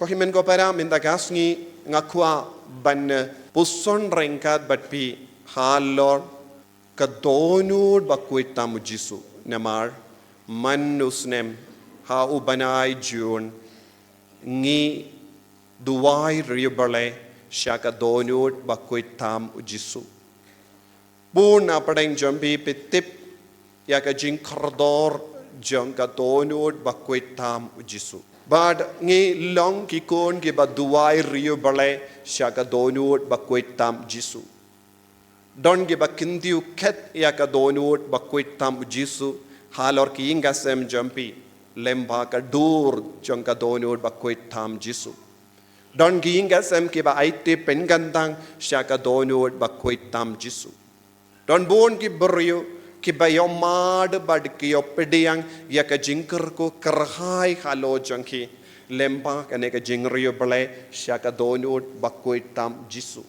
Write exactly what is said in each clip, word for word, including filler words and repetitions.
Ko hynmen ko para, mynta ka sngi nga kwah ban puson ryngkat bad phi halor ka dohnud bakhuid tam u Jisu. Namar man u snem ha u bnai June ngi duwai riewblei sha ka dohnud bakhuid tam u Jisu. Bun na pdeng jong phi phi tip ïa ka jingkordor jong ka dohnud bakhuid tam u Jisu. Bad ngi long ki khun kiba duwai riewblei sha ka dohnud bakhuid tam Jisu. Don kiba kyntiew khet ïa ka dohnud bakhuid tam u Jisu halor ki ïing ki sem jong phi lyngba ka dur jong ka dohnud bakhuid tam Jisu. Don ki ïing ki sem kiba aiti pynkyntang sha ka dohnud bakhuid tam Jisu. Don bun ki briew kiba ïohmad bad ki ïohpdiang ïa ka jingkyrkhu kyrhai halor jong ki lyngba kane ka jingriewblei sha ka dohnud bakhuid tam Jisu.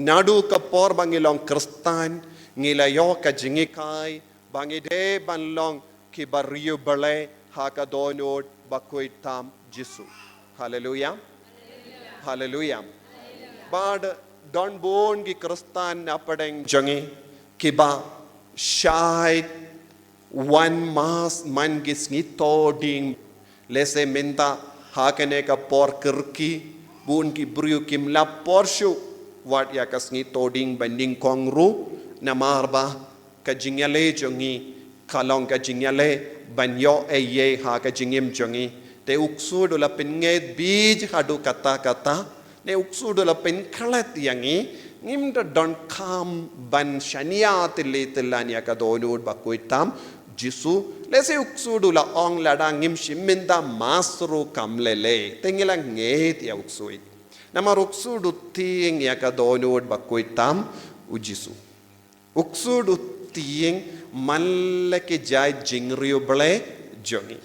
Naduh ka por ba ngi long Khristan ngi la ïoh ka jinghikai ba ngi dei ban long kiba riewblei ha ka dohnud bakhuid tam Jisu. Haleluya. Haleluya. Bad don bun ki Khristan na pdeng jong ngi kiba shait wan mass man ki sngi Thohdieng. Lehse mynta ha kane ka por kyrkieh bun ki briew kim lah por shuh wat ïa ka sngi Thohdieng ban nyngkong ruh, namar ba ka jingïaleh jong ngi ka long ka jingïaleh ban ïoh ei ei ha ka jingim jong ngi. Te u ksuid u la pynngeit beit haduh katta katta, ne u ksuid u la pynklet ïa ngi. Ngim da donkam ban shaniah tylli tyllan ïa ka dohnud bakhuid tam Jisu. Lehse u ksuid u la ong lada ngim shim mynta mass ruh kam lei lei. Te ngi la ngeit ïa u ksuid. Namar u ksuid u tieng ïa ka dohnud bakhuid tam u Jisu. U ksuid u tieng man la ki jait jingriewblei jong ngi.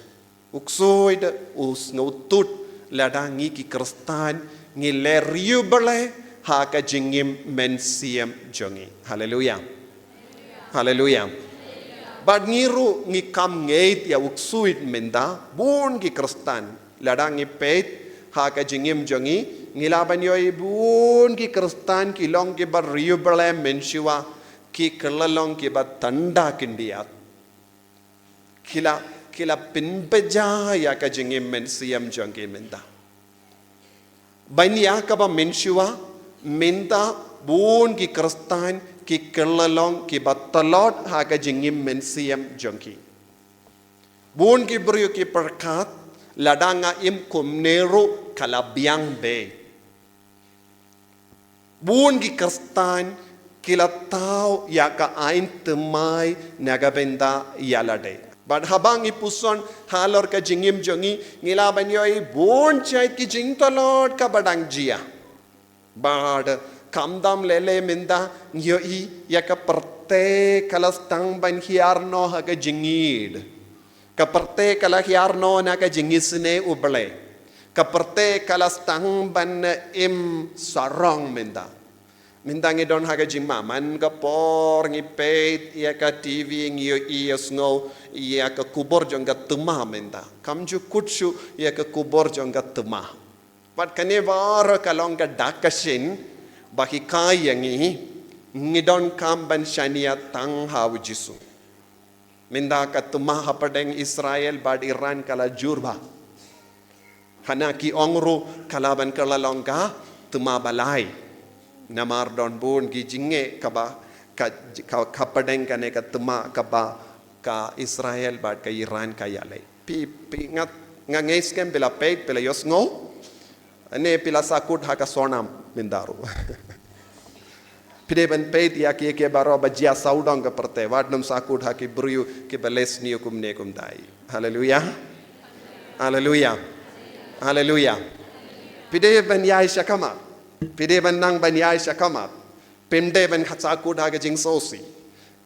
U ksuid u sngewthuh lada ngi ki Khristan ngi leh riewblei ha ka jingim mynsiem jong ngi. Haleluya. Haleluya. Bad ngi ruh ngi kam ngeit ïa u ksuid mynta bun ki Khristan lada ngi peit ha ka jingim jong ngi ngi lah ban ïohi bun ki Khristan ki long kiba riewblei mynshuwa, ki kylla long kiba tanda khyndiat. Ki la, ki la pynbeit ïa ka jingim mynsiem jong ki mynta. Ban ïa kaba mynshuwa mynta bun ki Khristan ki kylla long kiba tlot ha ka jingim mynsiem jong ki. Bun ki briew ki pyrkhat lada nga im kumne ruh ka la biang beit. Bun ki Khristan ki la thaw ïa ka aiñ thymmai na ka bynta ïa lade. Bad haba ngi puson halor ka jingim jong ngi ngi lah ban ïohi bun jait ki jingtlot kaba dang jia. Bad khamtam lei lei mynta ngi ïohi ïa ka pyrthei ka la sdang ban hiar noh ha ka jingïeid. Ka pyrthei ka la hiar noh na ka jingisynei U Blei. Ka pyrthei ka la sdang ban im sarong mynta. Mynta ngi don ha ka jingma, man ka por ngi peit ïa ka T V ngi ïohi ïa sngew ïa ka khubor jong ka thymmai mynta. Kam ju kut shuh ïa ka khubor jong ka thymmai. Bad kane baroh ka long ka dak ka shin ba hikai ïa ngi, ngi donkam ban shaniah tang ha u Jisu. Mynta ka thymmai hapdeng Israel bad Iran ka la jur bha. Hana ki ong ruh ka la ban kylla long ka thymmai ba lai. Namar don bun ki jingeh kaba ka, ka, hapdeng kane ka thymmai kaba ka Israel bad ka Iran ka ïaleh. Phi, phi nga, nga ngeit skhem phi la peit, phi la ïohsngew. Ane phi la sahkut ha ka Sonam mynta ruh. Phi dei ban peit ïa kiei kiei baroh ba jia sawdong ka pyrthei, wat nym sahkut ha ki briew kiba leh sniew kumne kumtai. Haleluya. Haleluya. Haleluya. Phi dei ban ïaishah khmat. Phi dei ban nang ban ïaishah khmat. Phim dei ban sahkut ha ka jingsngewsih.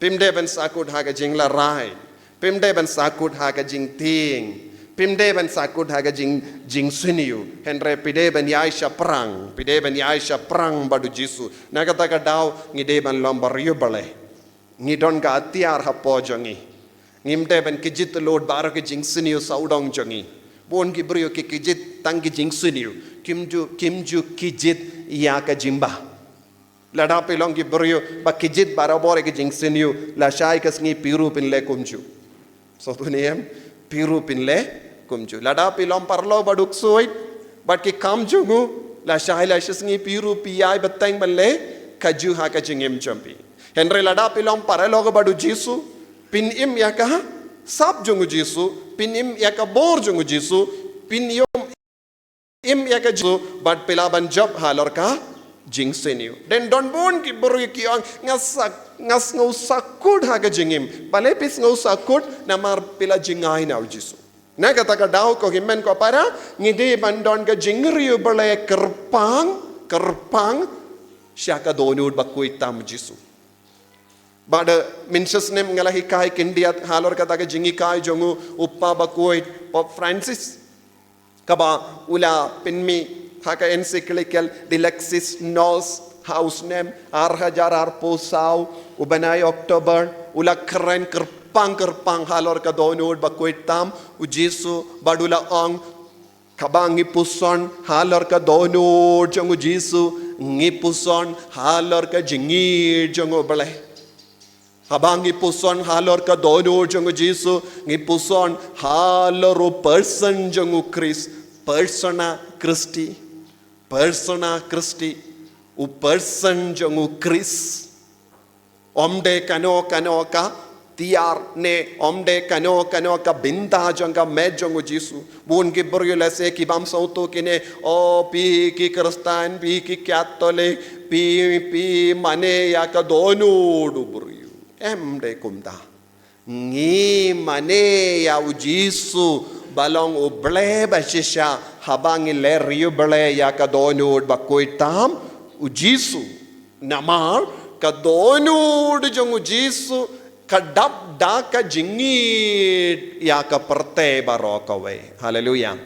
Phim dei ban sahkut ha ka jinglarai. Phim dei ban sahkut ha ka jingtieng. Phim dei ban sahkut ha ka jing, jingsniew. Hynrei phi dei ban ïaishah pyrshang. Phi dei ban ïaishah pyrshang bad u Jisu. Na kata ka daw ngi dei ban long bariewblei. Ngi don ka atiar hapoh jong ngi. Ngim dei ban kjit lut baroh ka jingsniew sawdong jong ngi. Bun ki briew ki kjit tang ki jingsniew. Kim ju, kim ju kjit ïa ka jingbha. Lada phi long ki briew ba kjit barabor ïa ki jingsniew, lashai ka sngi phi ruh phin leh kumjuh. Sngewthuh ne em, phi ruh phin leh kumjuh. Lada phi long paralok ba duk suit bad ki kam jong u, lashai la shi sngi phi ruh phi ïai bteng ban leh kajuh ha ka jingim jong phi. Hynrei lada phi long paralok ba u Jisu, phin im ïa ka sap jong u Jisu, phin im ïa ka bor jong u Jisu, phin ïoh im ïa ka Jisu, bad phi lah ban jop halor ka jingsniew. Dei don bun ki briew ki ong, nga sa, nga sngewsakut ha ka jingim. Balei phi sngewsakut? Namar phi la jngai na u Jisu. Na kata ka daw ko hynmen ko para, ngi dei ban don ka jingriewblei kyrpang, kyrpang sha ka dohnud bakhuid tam u Jisu. Bad mynshwa snem nga la hikai khyndiat halor kata ka jinghikai jong u, u Papa bakhuid, Pope Francis. Kaba u la pynmih ha ka encyclical Dilexis Nos ha u snem ar hajar arphew saw, u bnai October, u la kren kyrpang kyrpang halor ka dohnud bakhuid tam u Jisu, bad u la ong, kaba ngi puson halor ka dohnud jong u Jisu, ngi puson halor ka jingïeit jong u Blei. Haba ngi puson halor ka dohnud jong u Jisu, ngi puson halor u person jong u Khrist, persona Christi, persona Christi, u person jong u Khrist. Ym dei kano kano ka tiar ne ym dei kano kano ka bynta jong ka met jong u Jisu. Bun ki briew lehse ki bym sngewthuh kine, o phi ki Khristan, phi ki Katholik, phi, phi mane ïa ka dohnud u briew. Ym dei kumta. Ngi mane ïa u Jisu ba long u Blei ba shisha haba ngi leh riewblei ïa ka dohnud bakhuid tam u Jisu. Namar ka dohnud jong u Jisu ka dap da ka jingïeit ïa ka pyrthei baroh kawei. Haleluya.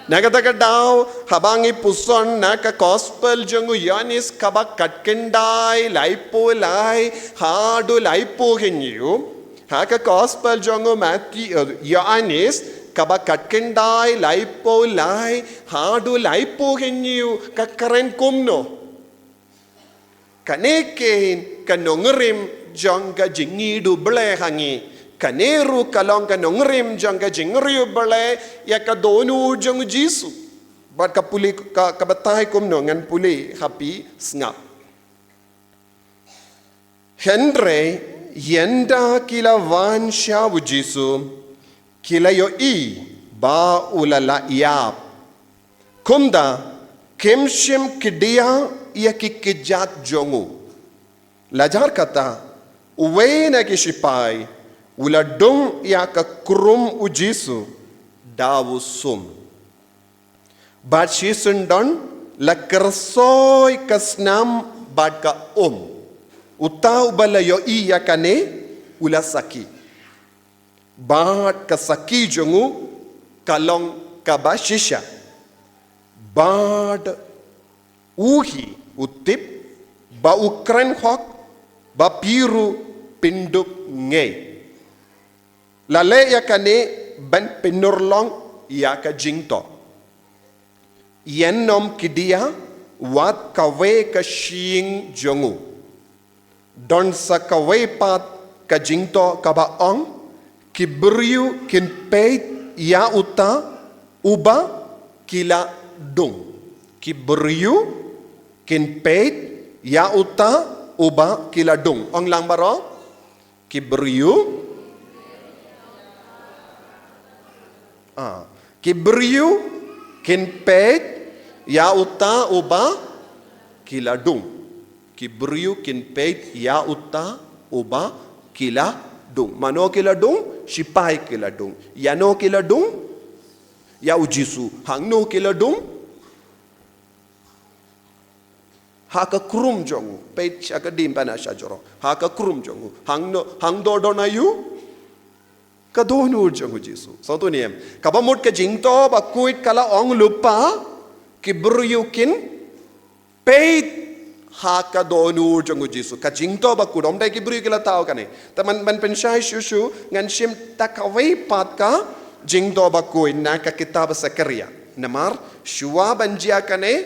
Na kata ka daw, haba ngi puson na ka gospel jong u Ïoannis kaba khatkhyndai laiphew lai haduh laiphew hynñiew. Ha ka gospel jong u Matthew, eh, Ïoannis kaba khatkhyndai laiphew lai haduh laiphew hynñiew ka kren kumno. Kane kein ka nongrim jong ka jingïeit u Blei ha ngi. Kane ruh ka long ka nongrim jong ka jingriewblei ïa ka dohnud jong u Jisu. Bad ka pule ka, ka batai kumno ngan pule ha phi sngap. Hynrei ynda ki la wan sha u Jisu, ki la ïohi ba u la lah ïap. Kumta, kim shym khia ïa ki kjat jong u. Lajar kata, uwei na ki shipai, u la dung ïa ka krum u Jisu, da u sum. Bad shisyndon, la kyrsoi ka snam bad ka um. Uta uba la ïohi ïa kane, u la sakhi. Bad ka sakhi jong u ka long kaba shisha. Bad u hi u tip ba u kren hok ba phi ruh phin dup ngeit. La leh ïa kane ban pynurlong ïa ka jingthoh. Ïaid ym khia wat kawei ka shyieng jong u. Don sa kawei pat ka jingthoh kaba ong, ki briew kin peit ïa uta uba ki la dung. Ki briew kin peit ïa uta uba ki la dung. Ong lang baroh, ki briew. Ah, ki briew kin peit ïa uta uba ki la dung. Ki briew kin peit ïa uta uba ki la dung. Mano ki la dung? Shipai ki la dung. Ïano ki la dung? Ïa u Jisu. Hangno ki la dung? Ha ka krum jong u. Peit sha ka dim bana sha jrong. Ha ka krum jong u. Hangno, hangno don aïu? Ka dohnud jong u Jisu. Sngewthuh ne em? Kaba mut ka jingthoh bakhuid ka la ong lypa, ki briew kin peit ha ka dohnud jong u Jisu. Ka jingthoh bakhuid, ym dei ki briew ki la thaw kane. Te man, man pynshai shuh shuh, ngan shim da kawei pat ka Jingthoh Bakhuid na ka kitab Sakaria. Namar, shuwa ban jia kane,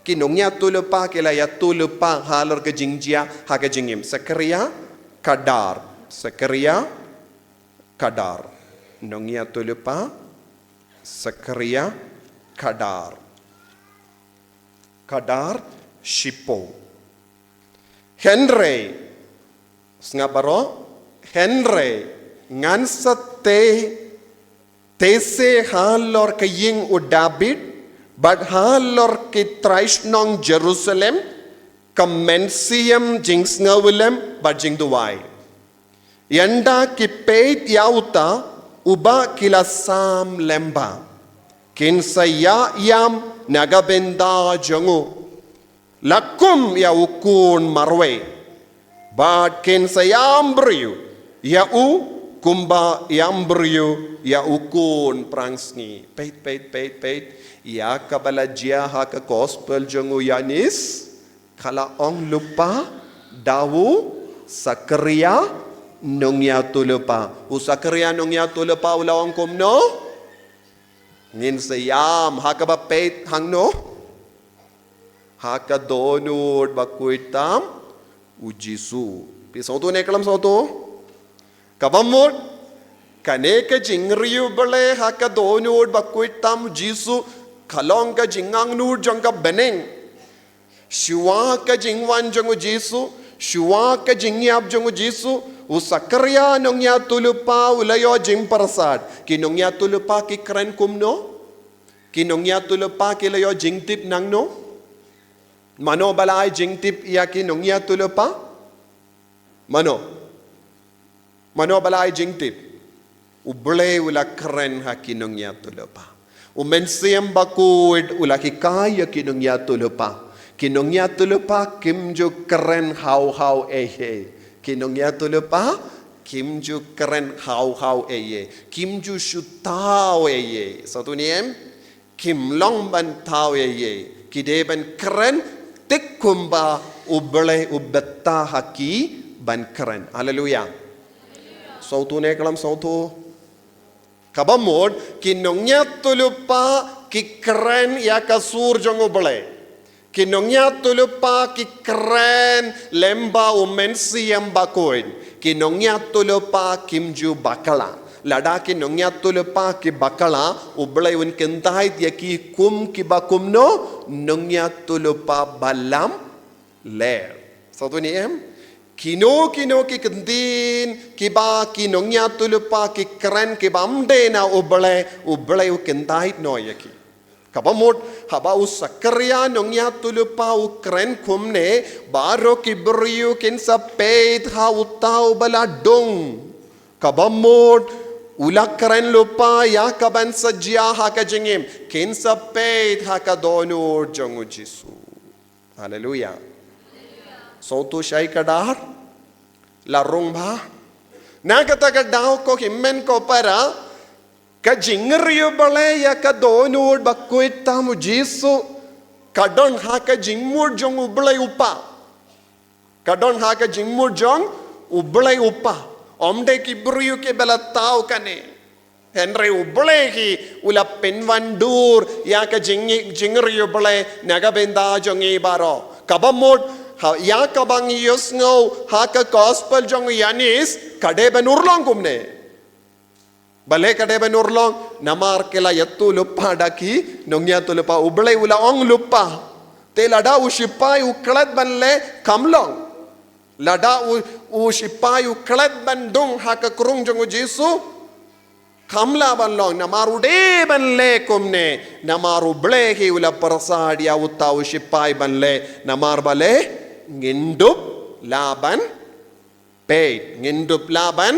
ki nongïathuhlypa ki la ïathuhlypa halor ka jingjia ha ka jingim. Sakaria khadar. Sakaria khadar. Nongïathuhlypa, Sakaria khadar. Khadar shiphew. Hynrei, sngap baroh, hynrei, ngan sa tei, teise halor ka ïing u Dabid, bad halor ki trai shnong Jerusalem, ka mynsiem jingsngewlem bad jingduwai. Ynda ki peit ïa uta, uba ki la sam lyngba, kin sa ïa ïam na ka bynta jong u. La kum ïa u khun marwei. Bad kin sa ïam briew ïa u, kumba ïam briew ïa u khun phrangsngi. Peit, peit, peit, peit. Ïa kaba la jia ha ka gospel jong u Ïoannis, ka la ong lypa da u Sakaria nongïathuhlypa. U Sakaria nongïathuhlypa u la ong kumno? Ngin sa ïam, ha kaba peit hangno? Ha ka dohnud bakhuid tam u Jisu. Phi sngewthuh ne khlem sngewthuh? Kaba mut, kane ka jingriewblei ha ka dohnud bakhuid tam u Jisu, ka long ka jingangnud jong ka bneng. Shuwa ka jingwan jong u Jisu, shuwa ka jingïap jong u Jisu, u Sakaria nongïathuhlypa u la ïoh jingpyrsad. Ki nongïathuhlypa ki kren kumno? Ki nongïathuhlypa ki la ïoh jingtip nangno? Mano ba la ai jingtip ïa ki nongïathuhlypa? Mano? Mano ba la ai jingtip? U Blei u la kren ha ki nongïathuhlypa. U Mynsiem Bakhuid u la hikai ïa ki nongïathuhlypa. Ki nongïathuhlypa kim ju kren haw haw ei ei. Ki nongïathuhlypa kim ju kren haw haw ei ei. Kim ju shu thaw ei ei. Sngewthuh ne em? Kim long ban thaw ei ei. Ki dei ban kren tik kumba u Blei u bthah ha ki ban kren. Haleluia. Sngewthuh ne khlem sngewthuh? Kaba mut, ki nongïathuhlypa ki kren ïa ka sur jong u Blei. Ki nongïathuhlypa ki kren lyngba u Mynsiem Bakhuid. Ki nongïathuhlypa kim ju bakla. Lada ki nongïathuhlypa ki bakla, u Blei un kyntait ïa ki kum kiba kumno, nongïathuhlypa ba lamler. Sngewthuh ne em? Kino kino ki ktien kiba ki nongïathuhlypa ki kren kiba ym dei na u Blei, u Blei u kyntait noh ïa ki. Kaba mut, haba u Sakaria nongïathuhlypa u kren kumne, baroh ki briew kin sa peit ha uta uba la dung. Kaba mut, u la kren lypa ïa kaban sa jia ha ka jingim, kin sa peit ha ka dohnud jong u Jisu. Haleluia. Sngewthuh shai khadar? La rung bha? Na kata ka daw ko hynmen ko para, ka jingriewblei ïa ka dohnud bakhuid tam u Jisu, ka don ha ka jingmut jong u Blei u Kpa. Ka don ha ka jingmut jong u Blei u Kpa. Ym dei ki briew kiba la thaw kane. Hynrei u Blei hi u la pynwandur ïa ka jing, jingriewblei na ka bynta jong ngi baroh. Kaba mut, ha, ïa kaba ngi ïohsngew ha ka gospel jong u Ïoannis, ka dei ban urlong kumne. Balei ka dei ban urlong? Namar ki la ïathuh lypa da ki nongïathuh lypa, u Blei u la ong lypa. Te lada u shipai u klet ban leh, kam long. Lada u, u shipai u klet ban dung ha ka krung jong u Jisu, kam lah ban long, namar u dei ban leh kumne, namar u Blei hi u la pyrsad ïa uta u shipai ban leh, namar balei, ngin dup lah ban peit, ngin dup lah ban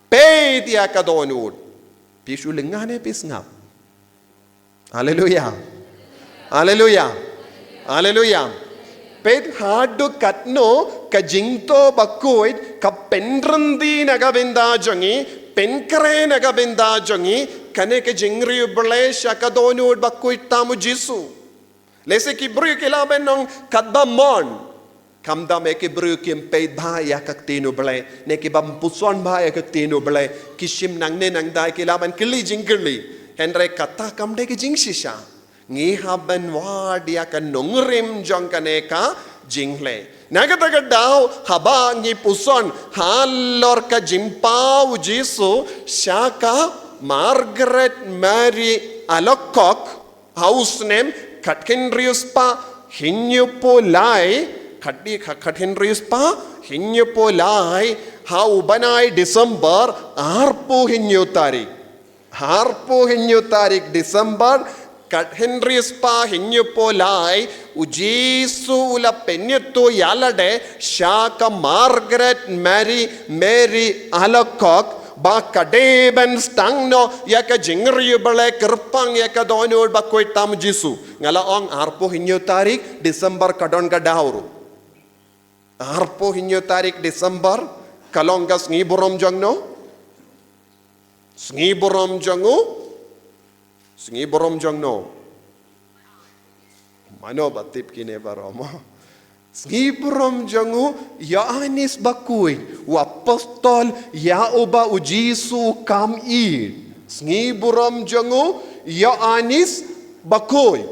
peit ïa ka dohnud. Phi shu lyngnga ne phi sngap? Haleluia. Haleluia. Haleluia. Peit haduh katno ka jingthoh bakhuid ka pynryndi na ka bynta jong ngi, pynkhreh na ka bynta jong ngi, kane ka jingriewblei sha ka dohnud bakhuid tam u Jisu. Lehse ki briew ki lah ban ong katba mon. Khamtam ïa ki briew kim peit bha ïa ka ktien u Blei, ne ki bym puson bha ïa ka ktien u Blei, ki shim nangne nangtai, ki lah ban kylli jingkylli. Hynrei kata kam dei ka jingshisha. Ngi hap ban wad ïa ka nongrim jong kane ka jingleh. Na kata ka daw haba ngi puson halor ka jingpaw u Jisu sha ka Margaret Mary Alacoque, ha u snem khatkhyndai spah hynñiewphew lai, khatdi kha-, khatkhyndai spah hynñiewphew lai, ha u bnai December arphew hynñiew tarik. Arphew hynñiew tarik December, khatkhyndai spah hynñiewphew lai, u Jisu u la pynïathuh ïa lade sha ka Margaret Mary, Mary Alacoque, ba ka dei ban sdang noh ïa ka jingriewblei kyrpang ïa ka dohnud bakhuid tam u Jisu. Nga la ong arphew hynñiew tarik December ka don ka daw ruh. Arphew hynñiew tarik December ka long ka sngi burom jong no? Sngi burom jong u? Sngi burom jong no? Mano ba tip kine baroh mo? Sngi burom jong u Ïoannis Bakhuid, u apostol ïa uba u Jisu u kam ïeid. Sngi burom jong u Ïoannis Bakhuid.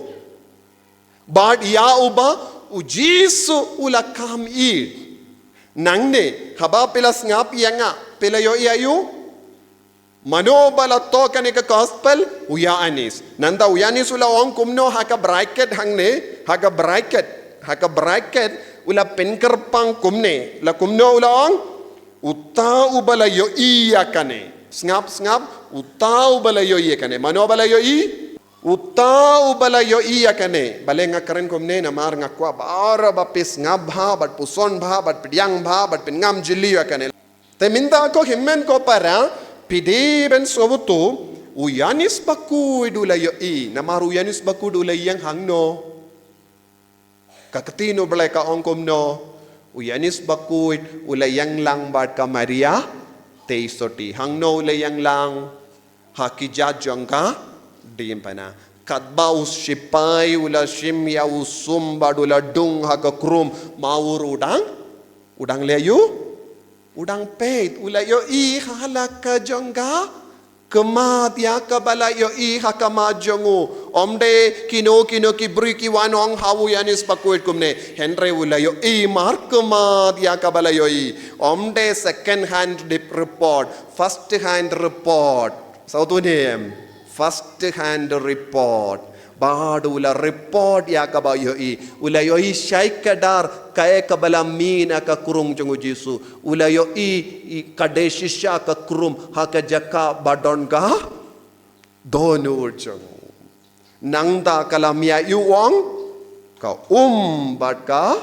Bad ïa uba u Jisu u la kam ïeid. Nangne, haba phi la sngap ïa nga, phi la ïohi aïu? Mano ba la thoh kane ka gospel? U Ïoannis. Nangta u Ïoannis u la ong kumno ha ka bracket hangne, ha ka bracket, ha ka bracket, u la pynkyrpang kumne, la kumno u la ong? Uta uba la ïohi ïa kane. Sngap, sngap, uta uba la ïohi ïa kane. Mano ba la ïohi? Uta uba la ïohi ïa kane. Balei nga kren kumne? Namar nga kwah baroh ba phi sngap bha, bad puson bha, bad pdiang bha, bad pynngam jylliew ïa kane. Te mynta ko hynmen ko para, phi dei ban sngewthuh, u Ïoannis Bakhuid u la ïohi, namar u Ïoannis Bakhuid u la ïeng hangno? Ka ktien u Blei ka ong kumno? U Ïoannis Bakhuid u la ïeng lang bad ka Maria Theisotti. Hangno u la ïeng lang? Ha ki jait jong ka diengphna. Katba u sipai u la shim ïa u sum bad u la dung ha ka krum, ma u ruh u dang, u dang leh aïu? U dang peit, u la ïohi ha la ka jong ka khmat ïa kaba la ïohi ha khmat jong u. Ym dei kino kino ki briew ki wan ong ha u Ïoannis Bakhuid kumne. Hynrei u la ïohi markhmat ïa kaba la ïohi. Ym dei second hand dep-, report, first hand report. Sngewthuh ne em? First hand report. Bad u la report ïa kaba ïohi. U la ïohi shai kdar kaei kaba la mih na ka krum jong u Jisu. U la ïohi, i, ka dei shisha ka krum ha ka jaka ba don ka dohnud jong u. Nangta ka la mih aïu, u ong? Ka um bad ka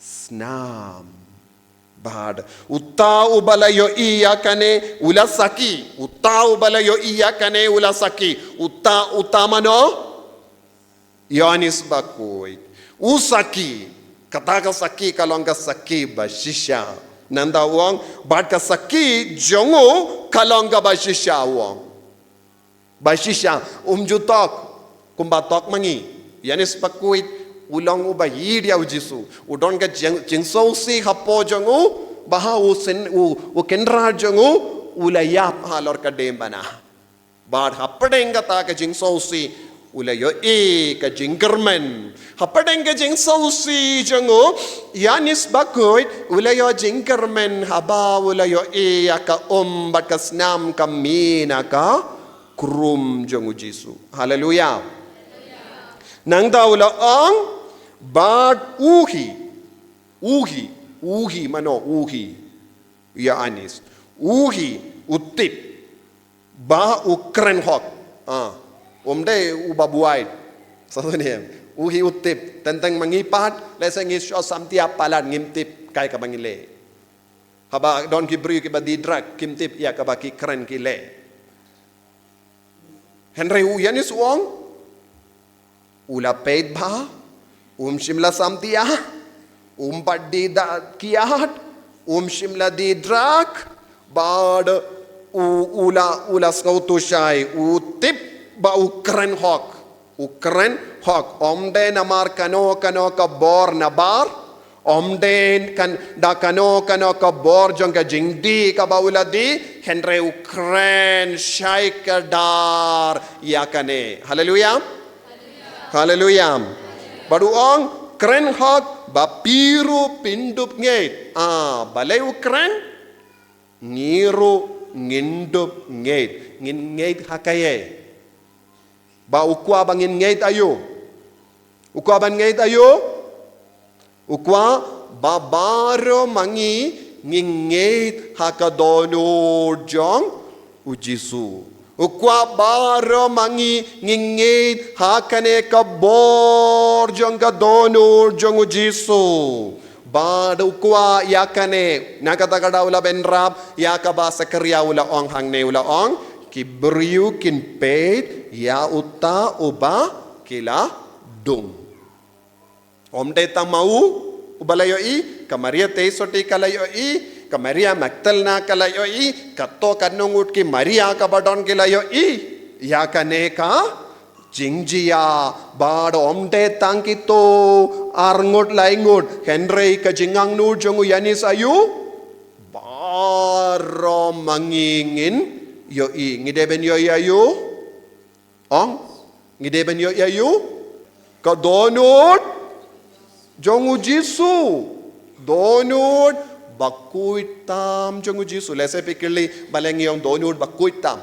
snam. Bad uta uba la ïohi ïa kane u la sakhi. Uta uba la ïohi ïa kane u la sakhi. Uta, uta mano? Ïoannis Bakhuid. U sakhi. Kata ka sakhi ka long ka sakhi ba shisha. Nangta u ong, bad ka sakhi jong u ka long kaba shisha, u ong. Ba shisha, um ju tok kumba tok ma ngi. Ïoannis Bakhuid u long uba ïeid ïa u Jisu. U don ka jing-, jingsngewsih hapoh jong u, ba ha u syn-, u, u kynrad jong u u la ïap halor ka diengphna. Bad hapdeng kata ka jingsngewsih u la ïohi ka jingkyrmen. Hapdeng ka jingsngewsih jong u Ïoannis Bakhuid u la ïoh jingkyrmen haba u la ïohi ïa ka um bad ka snam ka mih na ka krum jong u Jisu. Haleluya. Nangta u la ong, bad u hi, u hi, u hi mano, u hi Ïoannis, u hi u tip ba u kren hok. Ah, um dei uba buaid. Sngewthuh ne em? U hi u tip. Teng teng ma ngi pat, lehse ngi shu samtia palat, ngim tip kaei kaba ngi leh. Haba don ki briew kiba die drug, kim tip ïa kaba ki kren ki leh. Hynrei u Ïoannis u ong, u la peit bha, um shym la samtia, um pat die da kiad, um shym la die drug, bad u, u la, u la sngewthuh shai, u tip ba u kren hok, u kren hok, ym dei namar kano kano ka bor nabar, Ym dei kan da kano kano ka bor jong ka jingdih kaba u la dih, hynrei u kren shai kdar ïa kane. Haleluya. Haleluya. Bad u ong, kren hok ba phi ruh phin dup ngeit. Ah, balei u kren? Ngi ruh ngin dup ngeit. Ngin ngeit ha kaei? Ba u kwah ba ngin ngeit aïu? U kwah ban ngeit aïu? U kwah ba baroh ma ngi ngin ngeit ha ka dohnud jong u Jisu. U kwah baroh ma ngi ngin ngeit ha kane ka bor jong ka dohnud jong u Jisu. Bad u kwah ïa kane, na kata ka daw u la bynrap ïa kaba Sakaria u la ong hangne, u la ong, ki briew kin peit ïa uta uba ki la dung. Ym dei tang ma u uba la ïohi, ka Maria Theisotti ka la ïohi, ka Maria Magdalena ka la ïohi, katto katno ngut ki Maria kaba don ki la ïohi ïa kane ka jingjia. Bad ym dei tang kito ar ngut lai ngut, hynrei ka jingangnud jong u Ïanis aïu? Baroh ma ngi ngin ïohi. Ngi dei ban ïohi aïu? Ong, ngi dei ban ïohi aïu? Ka dohnud jong u Jisu. Dohnud bakhuid tam jong u Jisu. Lehse phi kylli, balei ngi ong dohnud bakhuid tam?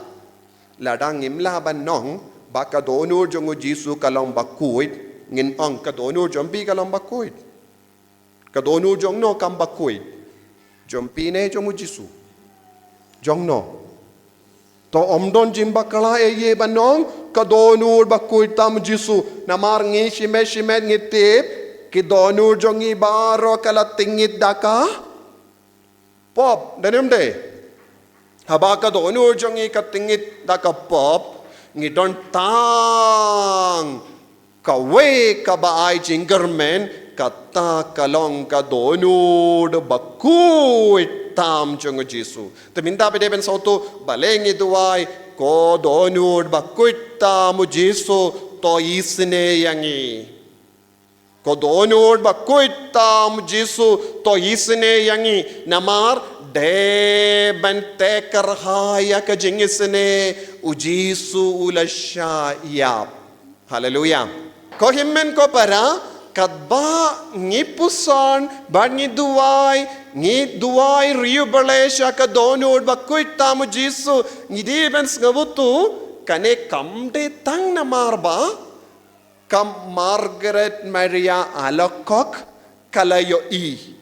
Lada ngim lah ban ong ba ka dohnud jong u Jisu ka long bakhuid, ngin ong ka dohnud jong phi ka long bakhuid. Ka dohnud jong no kam bakhuid? Jong phi ne jong u Jisu? Jong no? To ym don jingbakla ei ei ban ong ka dohnud bakhuid tam u Jisu. Namar ngi shimet shimet ngi tip ki dohnud jong ngi baroh ka la tyngit da ka pop, dei ne ym dei? Haba ka dohnud jong ngi ka tyngit da ka pop, ngi don tang kawei kaba ai jingkyrmen, kata ka long ka dohnud bakhuid tam jong u Jisu. Te mynta phi dei ban sngewthuh, balei ngi duwai, ko dohnud bakhuid tam u Jisu, to isynei ïa ngi. Ko dohnud bakhuid tam u Jisu, to isynei ïa ngi, namar dei ban teh kyrhai ïa ka jingisynei, u Jisu u la shah ïap. Haleluya. Ko hynmen ko para, katba ngi puson bad ngi duwai, ngi duwai riewblei sha ka dohnud bakhuid tam u Jisu, ngi dei ban sngewthuh, kane kam dei tang namar ba ka Margaret Maria Alacoque ka la ïohi,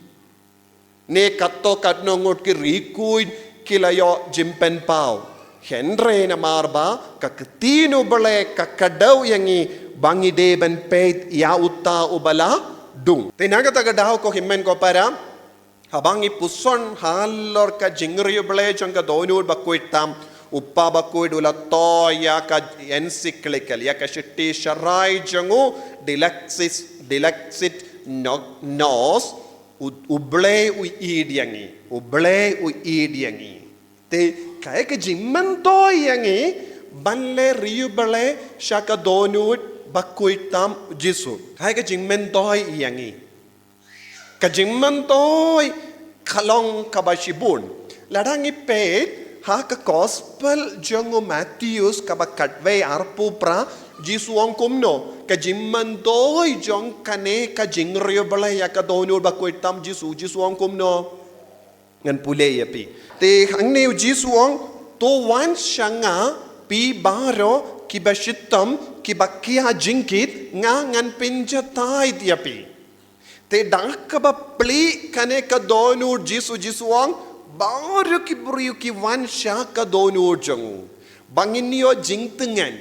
ne katto katno ngut ki riewkhuid ki la ïoh jingpynpaw. Hynrei namar ba ka ktien u Blei ka kdew ïa ngi ba ngi dei ban peit ïa uta uba la dung. Te na kata ka daw ko hynmen ko para, haba ngi puson halor ka jingriewblei jong ka dohnud bakhuid tam, u Kpa Bakhuid u la thoh ïa ka encyclical, ïa ka shithi sharai jong u, Dilexit, Dilexit no-, Nos, u, u Blei u ïeit ïa ngi, u Blei u ïeit ïa ngi. Te kaei ka jingmyntoi ïa ngi ban leh riewblei sha ka dohnud bakhuid tam u Jisu? Kaei ka jingmyntoi ïa ngi? Ka jingmyntoi ka long kaba shibun. Lada ngi peit ha ka Gospel jong u Mathaios kaba khatwei arphew phra, Jisu u ong kumno? Ka jingmyntoi jong kane ka jingriewblei ïa ka dohnud bakhuid tam Jisu, Jisu u ong kumno? Ngan pule ïa phi. Te hangne u Jisu u ong, to wan sha nga phi baroh kiba shitom, kiba khia jingkit, nga ngan pynjatai ïa phi. Te da kaba plie kane ka dohnud Jisu, Jisu u ong, baroh ki briew ki wan sha ka dohnud jong u, ba ngin ïoh jingtngen,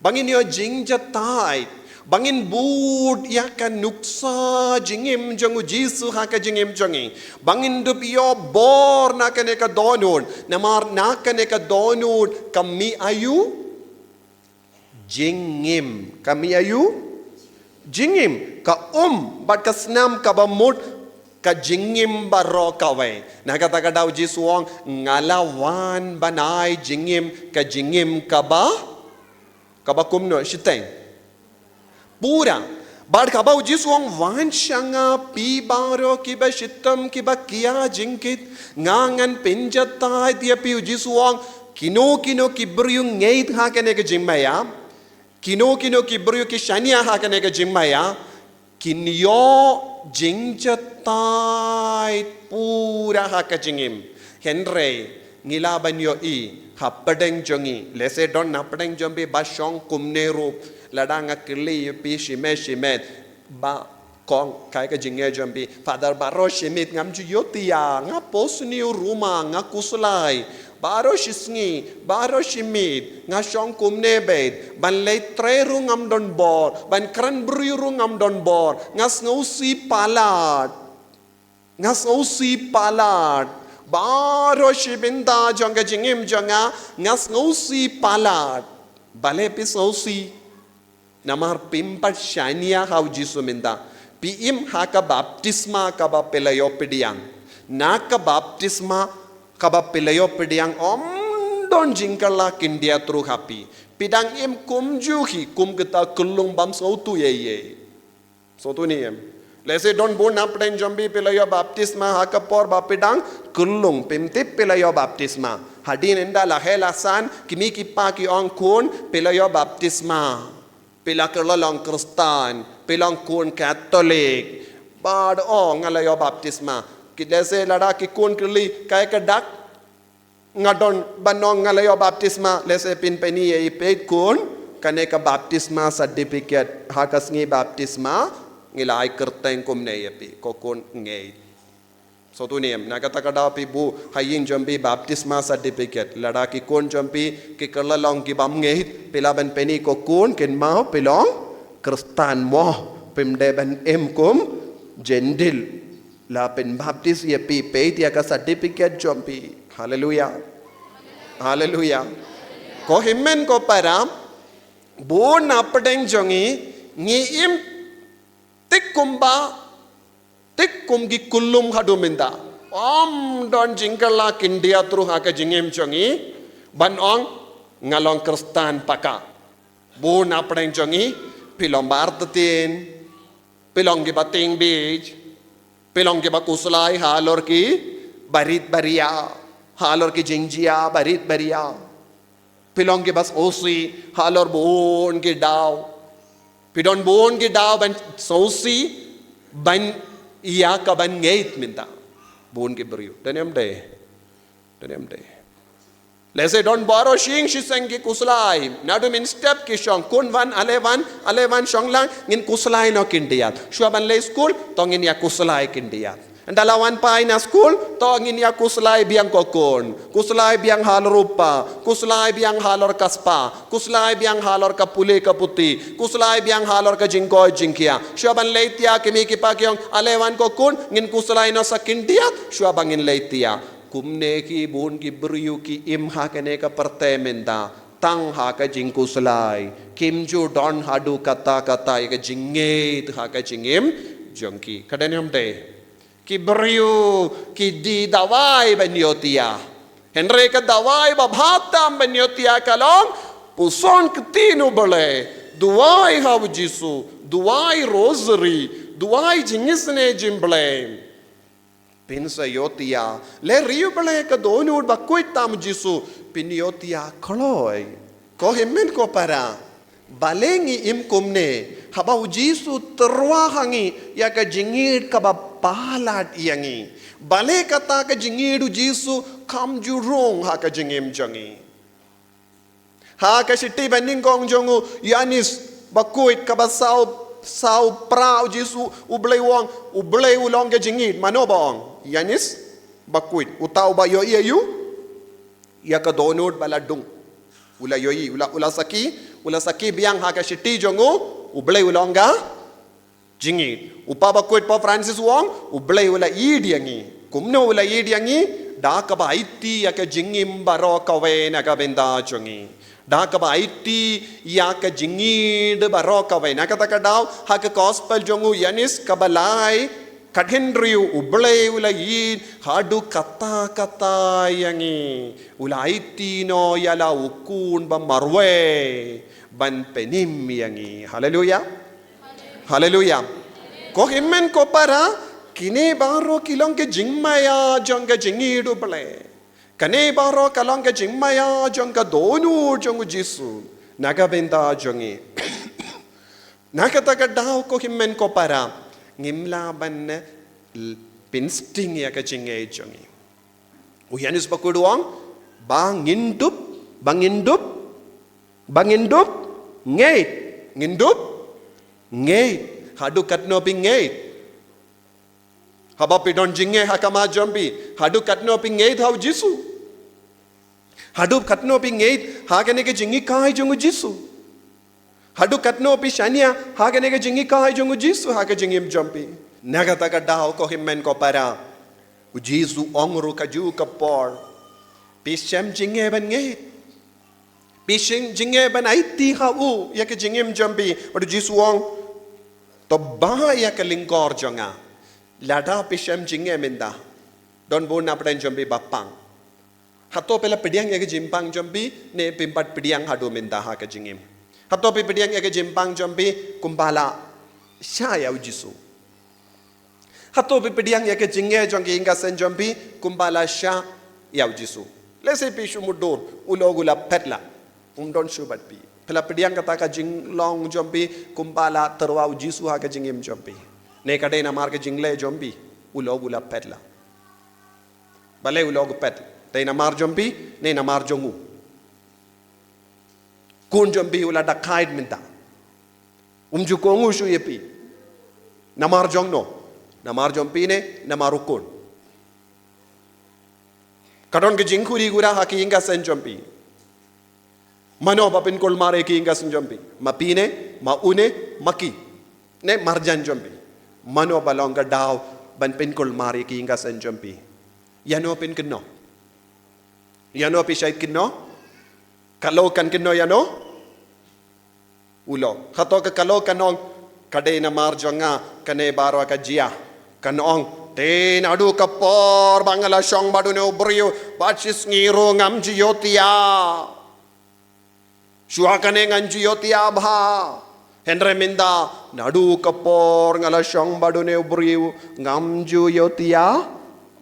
ba ngin ïoh jingjatai, ba ngin bud ïa ka nuksa jingim jong u Jisu ha ka jingim jong ngi, ba ngin dup ïoh bor na kane ka dohnud, namar na kane ka dohnud ka mih aïu? Jingim. Ka mih aïu? Jingim. Ka um bad ka snam kaba mut ka jingim baroh kawei. Na kata ka daw Jisu u ong, nga la wan ban ai jingim, ka jingim kaba, kaba kumno, shiteng? Pura. Bad haba u Jisu u ong, wan sha nga phi baroh kiba shitom kiba kia jingkit, nga ngan pynjatai ïa phi, u Jisu u ong, kino kino ki briew ngeit ha kane ka jingmaya, kino kino ki briew ki shaniah ha kane ka jingmaya, kin ïoh jingjatai pura ha ka jingim. Hynrei ngi lah ban ïohi hapdeng jong ngi, lehse don hapdeng jong phi ba shong kumne ruh, lada nga kylli ïa phi shimet shimet, ba kong, kaei ka jingeh jong phi, Father, baroh shi miet ngam ju ïohthiah, nga pos ni u ruma, nga khuslai baroh shi sngi, baroh shi miet, nga shong kumne beit, ban leit trei ruh ngam don bor, ban kren briew ruh ngam don bor, nga sngewsih palat. Nga sngewsih palat. Baroh shi bynta jong ka jingim jong nga, nga sngewsih palat. Balei phi sngewsih? Namar phim pat shaniah ha u Jisu mynta. Phi im ha ka baptisma kaba phi la ïoh pdiang. Na ka baptisma kaba phi la ïoh pdiang, ym don jingkylla khyndiat ruh ha phi. Phi dang im kumjuh hi kum kita kyllung bym sngewthuh ei ei. Sngewthuh ne em? Lehse don bun hapdeng jong phi, phi la ïoh baptisma ha ka por ba phi dang kyllung, phim tip phi la ïoh baptisma. Hadien ynda la heh la san, ki mei ki pa ki ong, khun, phi la ïoh baptisma. Phi la kylla long Khristan, phi long khun Katholik. Bad ong, nga la ïoh baptisma. Ki, lehse lada ki khun kylli, kaei ka dak nga don ban ong nga la ïoh baptisma, lehse phin pyni ïa i, peit khun, kane ka baptisma certificate, ha ka sngi baptisma ngi la ai kyrteng kumne ïa phi, ko khun ngeit. Sngewthuh ne em? Na kata ka daw phi buh ha ïing jong phi baptisma certificate. Lada ki khun jong phi ki kylla long ki bym ngeit, phi lah ban pyni, ko khun, kynmaw phi long Khristan mo, phim dei ban im kum Gentile. La pynbaptis ïa phi, peit ïa ka certificate jong phi. Haleluia. Haleluia. Ko hynmen ko para, bun hapdeng jong ngi, ngi im tik kumba, tik kum ki kyllung haduh mynta. Ym don jingkylla khyndiat ruh ha ka jingim jong ngi ban ong, nga long Khristan paka. Bun hapdeng jong ngi, phi long bartatien, phi long kiba tieng bieit, phi long kiba khuslai halor ki barit baria, halor ki jingjia barit baria. Phi long kiba sngewsih halor bun ki daw. Phi don bun ki daw ban sngewsih, ban ïa kaban ngeit mynta. Bun ki briew. Don ne em dei? Don ne em dei? Lehse don baroh shi ïing shi seng ki khuslai. Naduh mynstep ki shong, khun wan, ale wan, ale wan shong lang, ngin khuslai noh khyndiat. Shuwa ban leit skul, to ngin ïa khuslai khyndiat. Ynda la wan phai na skul, to ngin ïa khuslai biang, ko khun. Khuslai biang halor u kpa, khuslai biang halor ka spah, khuslai biang halor ka pule ka puthi, khuslai biang halor ka jingkoit jingkhiah. Shuwa ban leit ïa, ki mei ki pa ki ong, ale wan ko khun, ngin khuslai noh sa khyndiat, shuwa ba ngin leit ïa. Kumne ki bun ki briew ki im ha kane ka pyrthei mynta, tang ha ka jingkhuslai. Kim ju don haduh katta katta ïa ka jingngeit ha ka jingim jong ki. Ka don ne em dei? Ki briew ki die dawai ban ïohthiah. Hynrei ka dawai ba bha tam ban ïohthiah ka long, puson ktien U Blei, duwai ha U Jisu, duwai rosary, duwai jingisynei jong U Blei. Phin sa ïohthiah. Leh ri U Blei, ka dohnud bakhuid tam U Jisu, phin ïohthiah kloi. Ko hynmen ko para, balei ngi im kumne, haba U Jisu tyrwa ha ngi ïa ka jingngeit kaba palat ïa ngi? Balei kata ka jingngeit U Jisu kam ju rung ha ka jingim jong ngi? Ha ka shithi banyngkong jong u Ïoannis bakhuid kaba saw, saw phra, U Jisu, U Blei u ong, U Blei u long ka jingngeit. Mano ba ong? Ïoannis bakhuid. Uta uba ïohi ïa u, ïa ka dohnud ba la dung. U la ïohi, u la, u la sakhi, u la sakhi biang ha ka shithi jong u, U Blei u long ka jingngeit. U Kpa bakhuid Pope Francis u ong, U Blei u la ïeid ïa ngi. Kumno u la ïeid ïa ngi? Da kaba aiti ïa ka jingim baroh kawei na ka bynta jong ngi. Da kaba aiti ïa ka jingngeit baroh kawei. Na kata ka daw, ha ka gospel jong u Ïoannis kaba lai, ka dkhot hynriew, U Blei u la ïeid haduh katta katta ïa ngi. U la aiti noh ïa la u Khun ba marwei ban pynim ïa ngi. Haleluia. Haleluya. Ko hynmen ko para, kine baroh ki long ka jingmaïa jong ka jingïeit u Blei. Kane baroh ka long ka jingmaïa jong ka dohnud jong u Jisu na ka bynta jong ngi. Na kata ka daw ko hynmen ko para, ngim lah ban pynsting ïa ka jingngeit jong ngi. U Ïoannis Bakhuid u ong, ba ngin dup, ba ngin dup, ba ngin dup ngeit, ngin dup ngeit. Haduh katno phi ngeit? Haba phi don jingeh ha khmat jong phi, haduh katno phi ngeit ha u Jisu? Haduh katno phi ngeit ha kane ka jinghikai jong u Jisu? Haduh katno phi shaniah ha kane ka jinghikai jong u Jisu ha ka jingim jong phi? Na kata ka daw ko hynmen ko para, u Jisu u ong ruh kajuh ka por, phi shem jingeh ban ngeit. Phi shem jingeh ban aiti ha u ïa ka jingim jong phi. Bad u Jisu u ong, to bah ïa ka lyngkor jong nga. Lada phi shem jingeh mynta, don bun na pdeng jong phi ba pang. Hato phi la pdiang ïa ka jingpang jong phi, ne phim pat pdiang haduh mynta ha ka jingim? Hato phi pdiang ïa ka jingpang jong phi kumba la shah ïa u Jisu? Hato phi pdiang ïa ka jingeh jong ki ïing ka seng jong phi kumba la shah ïa u Jisu? Lehse phi shu mutdur, u lok u la phet la, um don shuh bad phi. Phi la pdiang kata ka jinglong jong phi kumba la tyrwa u Jisu ha ka jingim jong phi? Ne ka dei namar ka jingleh jong phi, u lok u la phet la? Balei u lok u phet? Dei namar jong phi ne namar jong u? Khun jong phi u la dakhaid mynta, um ju kohnguh shuh ïa phi. Namar jong no? Namar jong phi ne namar u khun? Ka don ka jingkhuri khura ha ki ïing ka seng jong phi. Mano ba pynkulmar ïa ki ïing ka seng jong phi? Ma phi ne, ma u ne, ma ki? Ne marjan jong phi? Mano ba long ka daw ban pynkulmar ïa ki ïing ka seng jong phi? Ïano phin kynnoh? Ïano phi shait kynnoh? Ka lok kan kynnoh ïano? U lok. Hato ka lok kan ong, ka dei namar jong nga kane baroh ka jia? Kan ong, te naduh ka por ba nga la shong bad une u briew, bad shisngi ruh ngam ju ïohthiah. Shuwa kane ngan ju ïohthiah bha. Hynrei mynta, naduh ka por nga la shong bad une u briew, ngam ju ïohthiah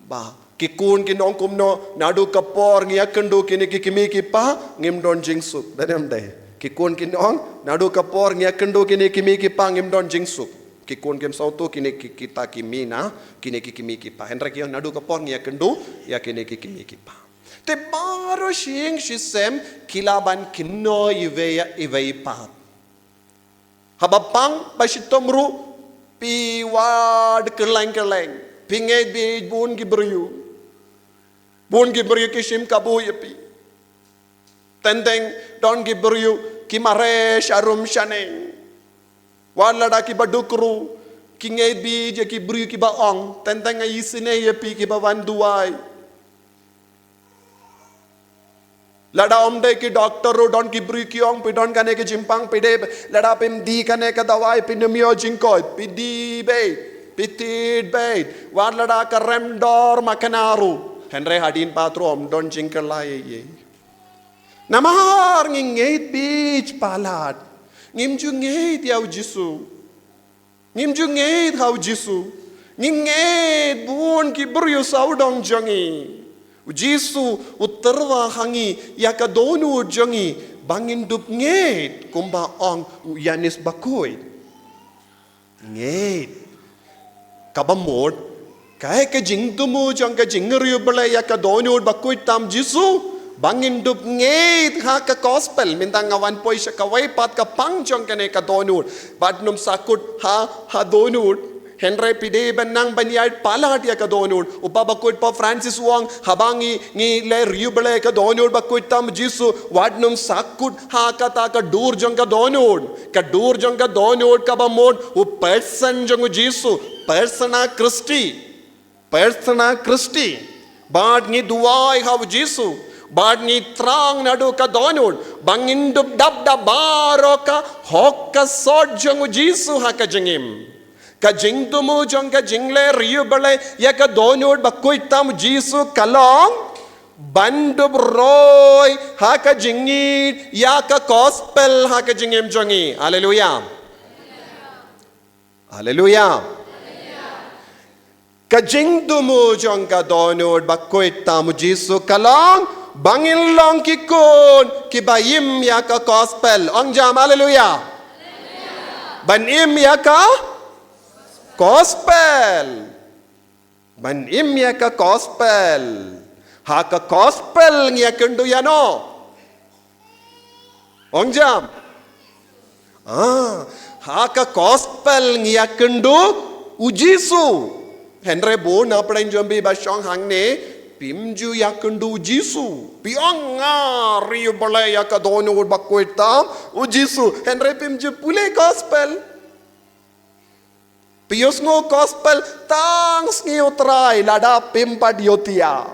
bha. Ki khun kin ong kumno? Naduh ka por ngi ïakynduh kine ki kmie ki kpa, ngim don jingsuk. Dei ne ym dei? Ki khun kin ong, naduh ka por ngi ïakynduh kine ki kmie ki kpa, ngim don jingsuk. Ki khun kim sngewthuh kine ki, kita ki mih na kine ki kmie ki kpa. Hynrei ki ong, naduh ka por ngi ïakynduh ïa kine ki kmie ki kpa. Te baroh shi ïing shi sem ki lah ban kynnoh iwei ïa iwei pat. Haba pang ba shitom ruh, phi wad kylleng kylleng. Phi ngeit beit bun ki briew. Bun ki briew ki shim kabu ïa phi. Teng teng don ki briew ki mareh sharum shaneng. Wat lada kiba duk ruh ki ngeit beit ïa ki briew kiba ong, teng teng nga isynei ïa phi kiba wan duwai. Lada ym dei ki doktor ruh, don ki briew ki ong, phi don kane ka jingpang, phi dei, lada phim die kane ka dawai phin ym ïoh jingkoit. Phi die beit, phi thied beit. Wat lada ka rem dor makhna ruh. Hynrei hadien pat ruh ym don jingkylla ei ei. Namar ngi ngeit beit palat, ngim ju ngeit ïa u Jisu. Ngim ju ngeit ha u Jisu. Ngi ngeit bun ki briew sawdong jong ngi. U Jisu u tyrwa ha ngi ïa ka dohnud jong ngi ba ngin dup ngeit, kumba ong u Ïoannis Bakhuid. Ngeit. Kaba mut, kaei ka jingthmu jong ka jingriewblei ïa ka dohnud bakhuid tam Jisu? Ba ngin dup ngeit ha ka gospel. Mynta nga wan poi sha kawei pat ka pang jong kane ka dohnud. Bad ym sahkut ha, ha dohnud. Hynrei phi dei ban nang ban ïaid palat ïa ka dohnud. U Papa Bakhuid Pope Francis u ong, haba ngi, ngi leh riewblei ïa ka dohnud bakhuid tam Jisu, wat ym sahkut ha kata ka dur jong ka dohnud. Ka dur jong ka dohnud kaba mut u person jong u Jisu, persona Christi. Persona Christi. Bad ngi duwai ha u Jisu. Bad ngi thrang naduh ka dohnud. Ba ngin dup dap da baroh ka hok ka sot jong u Jisu ha ka jingim. Ka jingthmu jong ka jingleh riewblei ïa ka dohnud bakhuid tam Jisu ka long ban dup roi ha ka jingïeit ïa ka gospel ha ka jingim jong ngi. Haleluya. Haleluia. Ka jingthmu jong ka dohnud bakhuid tam u Jisu ka long ba ngin long ki khun kiba im ïa ka gospel. Ong jam haleluia. Ban im ïa ka gospel. Ban im ïa ka gospel. Ha ka gospel ngi ïakynduh ïano? Ong jam. Ah, ha ka gospel ngi ïakynduh u Jisu. Hynrei bun na pdeng jong phi ba shong hangne phim ju ïakynduh u Jisu. Phi ong nga riewblei ïa ka dohnud bakhuid tam u Jisu. Hynrei phim ju pule gospel. Phi ïohsngew gospel tang sngi U Trai lada phim pat ïohthiah.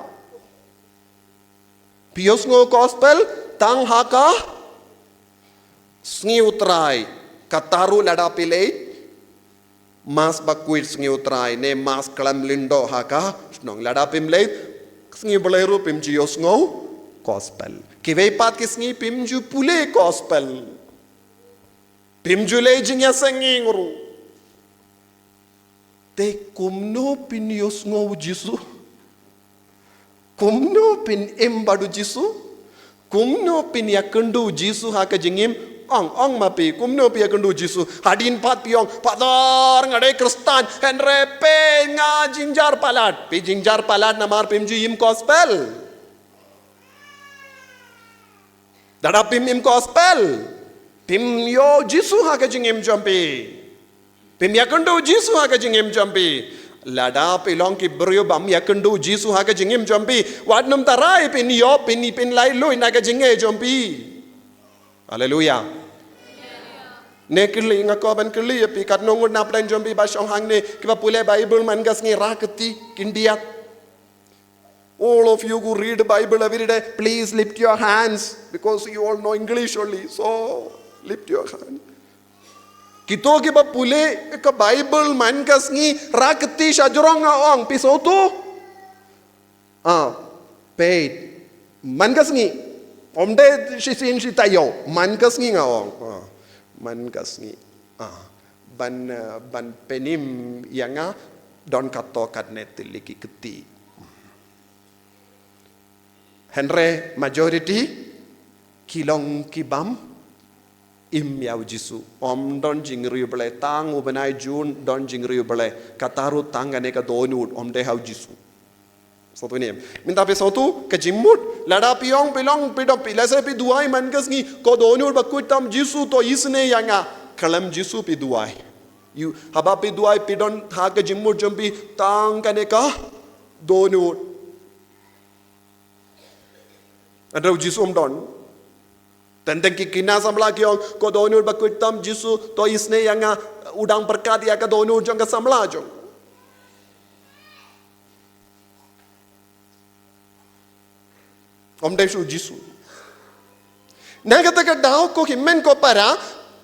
Phi ïohsngew gospel tang ha ka sngi U Trai. Kata ruh lada phi leit mass bakhuid sngi U Trai ne mass khlem lyngdoh ha ka shnong, lada phim leit sngi U Blei ruh phim ju ïohsngew gospel. Kiwei pat ki sngi phim ju pule gospel. Phim ju leh jingïaseng ruh. Te kumno phin ïohsngew u Jisu? Kumno phin im bad u Jisu? Kumno phin ïakynduh u Jisu ha ka jingim? Ong, ong ma phi, kumno phi ïakynduh u Jisu? Hadien pat phi ong, Father, nga dei Khristan, hynrei phi nga jynjar palat. Phi jynjar palat namar phim ju im gospel. Lada phim im gospel, phim ïoh Jisu ha ka jingim jong phi. Phim ïakynduh Jisu ha ka jingim jong phi. Lada phi long ki briew bym ïakynduh Jisu ha ka jingim jong phi, wat nym tharai phin ïoh, phin, phin laitluid na ka jingeh jong phi. Haleluia. Ne kylli nga kwah ban kylli ïa phi, katno ngut na pdeng jong phi ba shong hangne kiba pule Bible man ka sngi ra kti, khyndiat. All of you who read the Bible every day, please lift your hands because you all know English only. So, lift your hand. Kito kiba pule ka Bible man ka sngi ra kti sha jrong, nga ong, phi sngewthuh? Ah, peit. Man ka sngi. Ym dei shisien shi taïew. Man ka sngi, nga ong. Ah, man ka sngi. Ah, ban, ah, ban pynim ïa nga don katto katne tylli ki kti. Hynrei majority ki long ki bym im ïa u Jisu. Ym don jingriewblei, tang u bnai June don jingriewblei. Kata ruh tang kane ka dohnud, ym dei ha u Jisu. Sngewthuh ne em? Mynta phi sngewthuh ka jingmut, lada phi ong phi long, phi dom, phi, lehse phi duwai man ka sngi, ko dohnud bakhuid tam Jisu to isynei ïa nga. Khlem Jisu phi duwai. Ïa, haba phi duwai phi don ha ka jingmut jong phi tang kane ka dohnud. Hynrei u Jisu um don. Teng teng ki khynnah samla ki ong, ko dohnud bakhuid tam Jisu to isynei ïa nga, u dang pyrkhat ïa ka dohnud jong ka samla jong. Ym dei shuh u Jisu. Na kata ka daw ko hynmen ko para,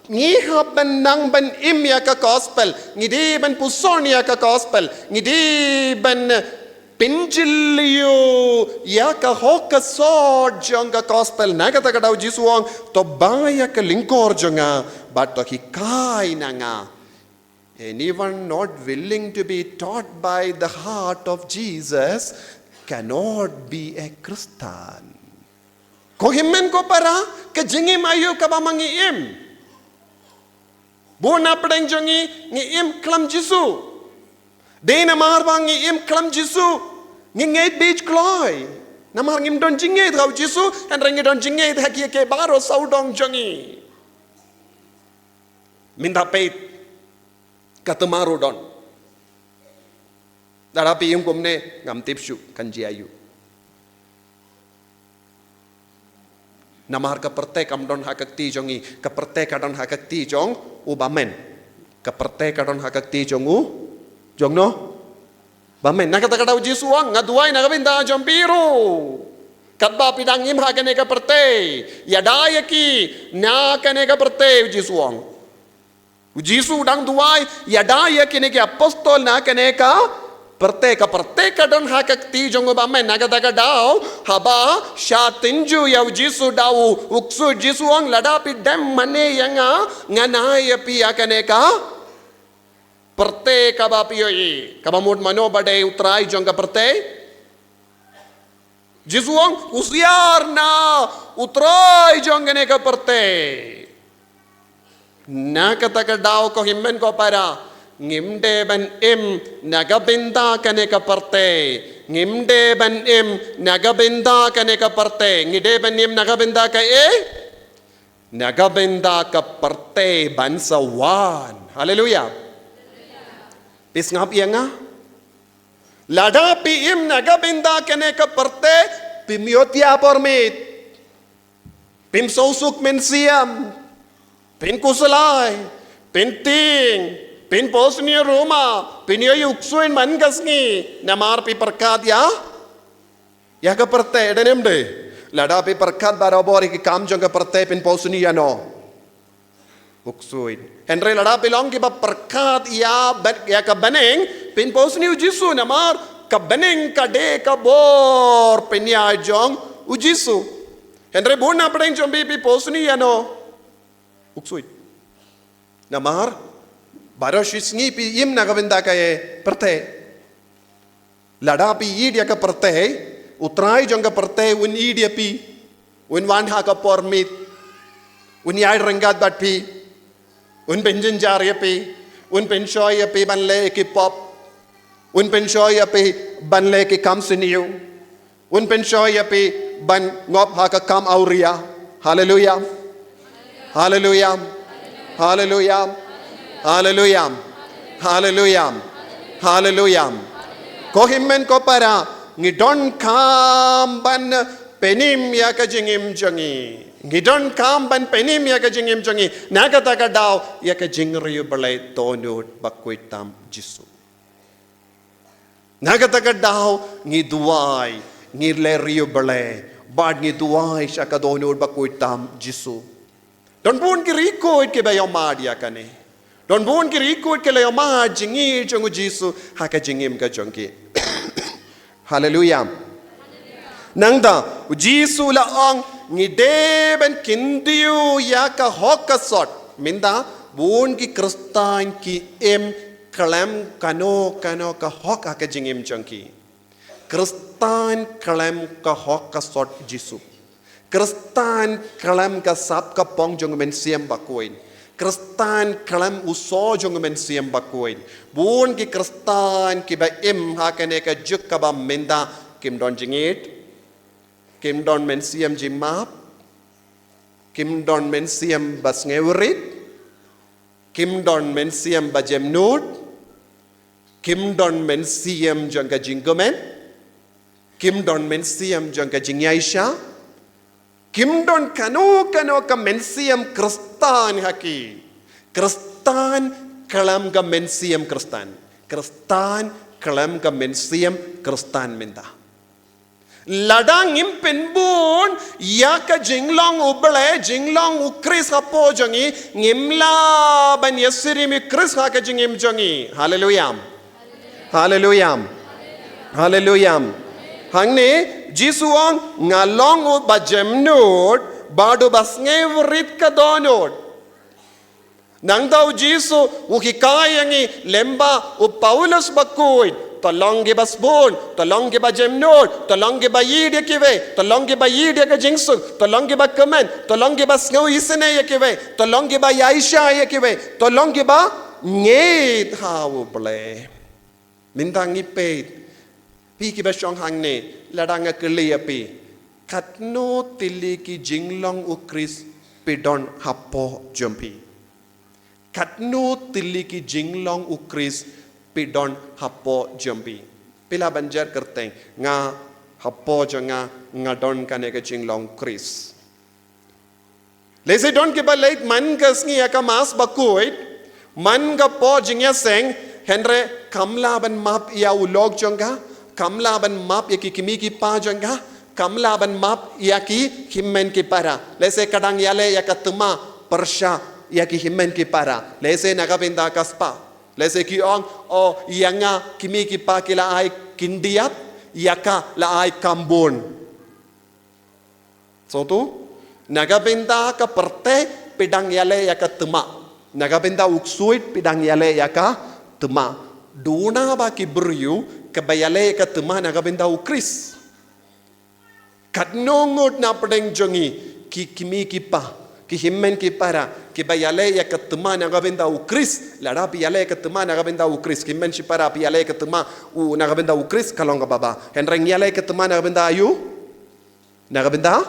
ngi hap ban nang ban im ïa ka gospel. Ngi dei ban puson ïa ka gospel. Ngi dei ban pynjylliew ïa ka hok ka sot jong ka gospel. Na kata ka daw u Jisu u ong, to ba ïa ka lyngkor jong nga bad to hikai na nga. Anyone not willing to be taught by the heart of Jesus cannot be a Christian. Ko hynmen ko para, ka jingim aïu kaba ma ngi im? Bun na pdeng jong ngi, ngi im khlem Jisu. Dei namar ba ngi im khlem Jisu, ngi ngeit beit kloi. Namar ngim don jingngeit ha u Jisu, hynrei ngi don jingngeit ha kiei kiei baroh sawdong jong ngi. Mynta peit, ka tymmen ruh don. Lada phi im kumne, ngam tip shuh kan jia aïu. Namar ka pyrthei kam don ha ka kti jong ngi, ka pyrthei ka don ha ka kti jong u bymmen. Ka pyrthei ka don ha ka kti jong u, jong no? Bymmen. Na kata ka daw u Jisu u ong, nga duwai na ka bynta jong phi ruh. Katba phi dang im ha kane ka pyrthei, ïada ïa ki na kane ka pyrthei, u Jisu u ong. U Jisu u dang duwai, ïada ïa kine ki apostol na kane ka pyrthei, ka pyrthei ka don ha ka kti jong u bymmen. Na kata ka daw, haba shah tynjuh ïa u Jisu da u, u ksuid, u Jisu u ong, lada phi dem mane ïa nga, ngan ai ïa phi ïa kane ka Pyrthei kaba phi ïohi, kaba mut mano ba dei u trai jong ka pyrthei? Jisu u ong, husiar na u trai jong kane ka pyrthei. Na kata ka daw ko hynmen ko para, ngim dei ban im na ka bynta kane ka pyrthei. Ngim dei ban im na ka bynta kane ka pyrthei. Ngi dei ban im na ka bynta kaei? Na ka bynta ka pyrthei ban sa wan. Haleluya. Phi sngap ïa nga? Lada phi im na ka bynta kane ka pyrthei, phim ïoh ïa por miet. Phim sngewsuk mynsiem. Phin khuslai. Phin tieng. Phin pos ni ruma. Phin ïoh ïa u ksuid man ka sngi. Namar phi pyrkhat ïa ïa ka pyrthei, dei ne em dei? Lada phi pyrkhat barabor ïa ki kam jong ka pyrthei, phin pos ni ïa no? U ksuid. Hynrei lada phi long kiba pyrkhat ïa ba-, ïa ka bneng, phin pos ni u Jisu, namar ka bneng ka dei ka bor pynïaid jong u Jisu. Hynrei bun na pdeng jong phi, phi pos ni ïa no? U ksuid. Namar baroh shi sngi phi im na ka bynta ka pyrthei. Lada phi ïeit ïa ka pyrthei, u trai jong ka pyrthei un ïeit ïa phi, un wan ha ka por miet, un ïai ryngkat bad phi, un pynjynjar ïa phi, un pynshoi ïa phi ban leh ki pop, un pynshoi ïa phi ban leh ki kam sniew, un pynshoi ïa phi ban ngop ha ka kam awria. Haleluya. Haleluya. Haleluya. Haleluya. Haleluya. Haleluya. Ko hynmen ko para, ngi donkam ban pynim ïa ka jingim jong ngi. Ngi donkam ban pynim ïa ka jingim jong ngi. Na kata ka daw ïa ka jingriewblei dohnud bakhuid tam Jisu. Na kata ka daw ngi duwai, ngi leh riewblei, bad ngi duwai sha ka dohnud bakhuid tam Jisu. Don bun ki riewkhuid kiba ïohmad ïa kane. Don bun ki riewkhuid ki la ïohmad jingïeit jong u Jisu ha ka jingim ka jong ki. Haleluya. Nangta u Jisu u la ong, ngi dei ban kyntiew ïa ka hok ka sot. Mynta bun ki Khristan ki im khlem kano kano ka hok ha ka jingim jong ki. Khristan khlem ka hok ka sot Jisu. Khristan khlem ka sap ka pong jong u Mynsiem Bakhuid. Khristan khlem u sor jong u Mynsiem Bakhuid. Bun ki Khristan kiba im ha kane ka juk kaba mynta kim don jingïeit, kim don mynsiem jingmap, kim don mynsiem ba sngewrit, kim don mynsiem ba jemnud, kim don mynsiem jong ka jingkmen, kim don mynsiem jong ka jingïaishah, kim don kano kano ka mynsiem Khristan ha ki. Khristan khlem ka mynsiem Khristan. Khristan khlem ka mynsiem Khristan mynta. Lada ngim pynbun ïa ka jinglong u Blei, jinglong u Khrist hapoh jong ngi, ngim lah ban ïasyriem ïa u Khrist ha ka jingim jong ngi. Haleluya. Haleluya. Haleluya. Hangne Jisu u ong, nga long uba jemnud bad uba sngewrit ka dohnud. Nangta u Jisu u hikai ïa ngi lem bad u Paulus bakhuid, to long kiba sbun, to long kiba jemnud, to long kiba ïeit ïa kiwei, to long kiba ïeit ïa ka jingsuk, to long kiba kmen, to long kiba sngew isynei ïa kiwei, to long kiba ïaishah ïa kiwei, to long kiba ngeit ha u Blei. Mynta ngi peit, phi kiba shong hangne, lada nga kylli ïa phi, katno tylli ki jinglong u Khrist phi don hapoh jong phi? Katno tylli ki jinglong u Khrist phi don hapoh jong phi? Phi lah ban jer kyrteng, nga hapoh jong nga, nga don kane ka jinglong u Khrist. Lehse don kiba leit man ka sngi ïa ka Mass bakhuid, man ka por jingïaseng, hynrei kam lah ban map ïa u lok jong ka, kam lah ban map ïa ki kmie ki kpa jong ka, kam lah ban map ïa ki hynmen ki para. Lehse ka dang ïaleh ïa ka thma pyrshah ïa ki hynmen ki para. Lehse na ka bynta ka spah. Lehse ki ong, o, ïa nga kmie ki kpa ki la ai khyndiat, ïa ka la ai kambun. Sngewthuh, na ka bynta ka pyrthei phi dang ïaleh ïa ka thma. Na ka bynta u ksuid phi dang ïaleh ïa ka Tymma, duna ba ki briew kiba ïaleh ka tymma na ka bynta u Khrist. Katno ngut na pdeng jong ngi ki kmie ki kpa, ki hynmen ki para, kiba ïaleh ïa ka tymma na ka bynta u Khrist. Lada phi ïaleh ka tymma na ka bynta u Khrist, ki hynmen ki para, phi ïaleh ka tymma u na ka bynta u Khrist, ka long kaba bha. Hynrei ngi ïaleh ka tymma na ka bynta aïu? Na ka bynta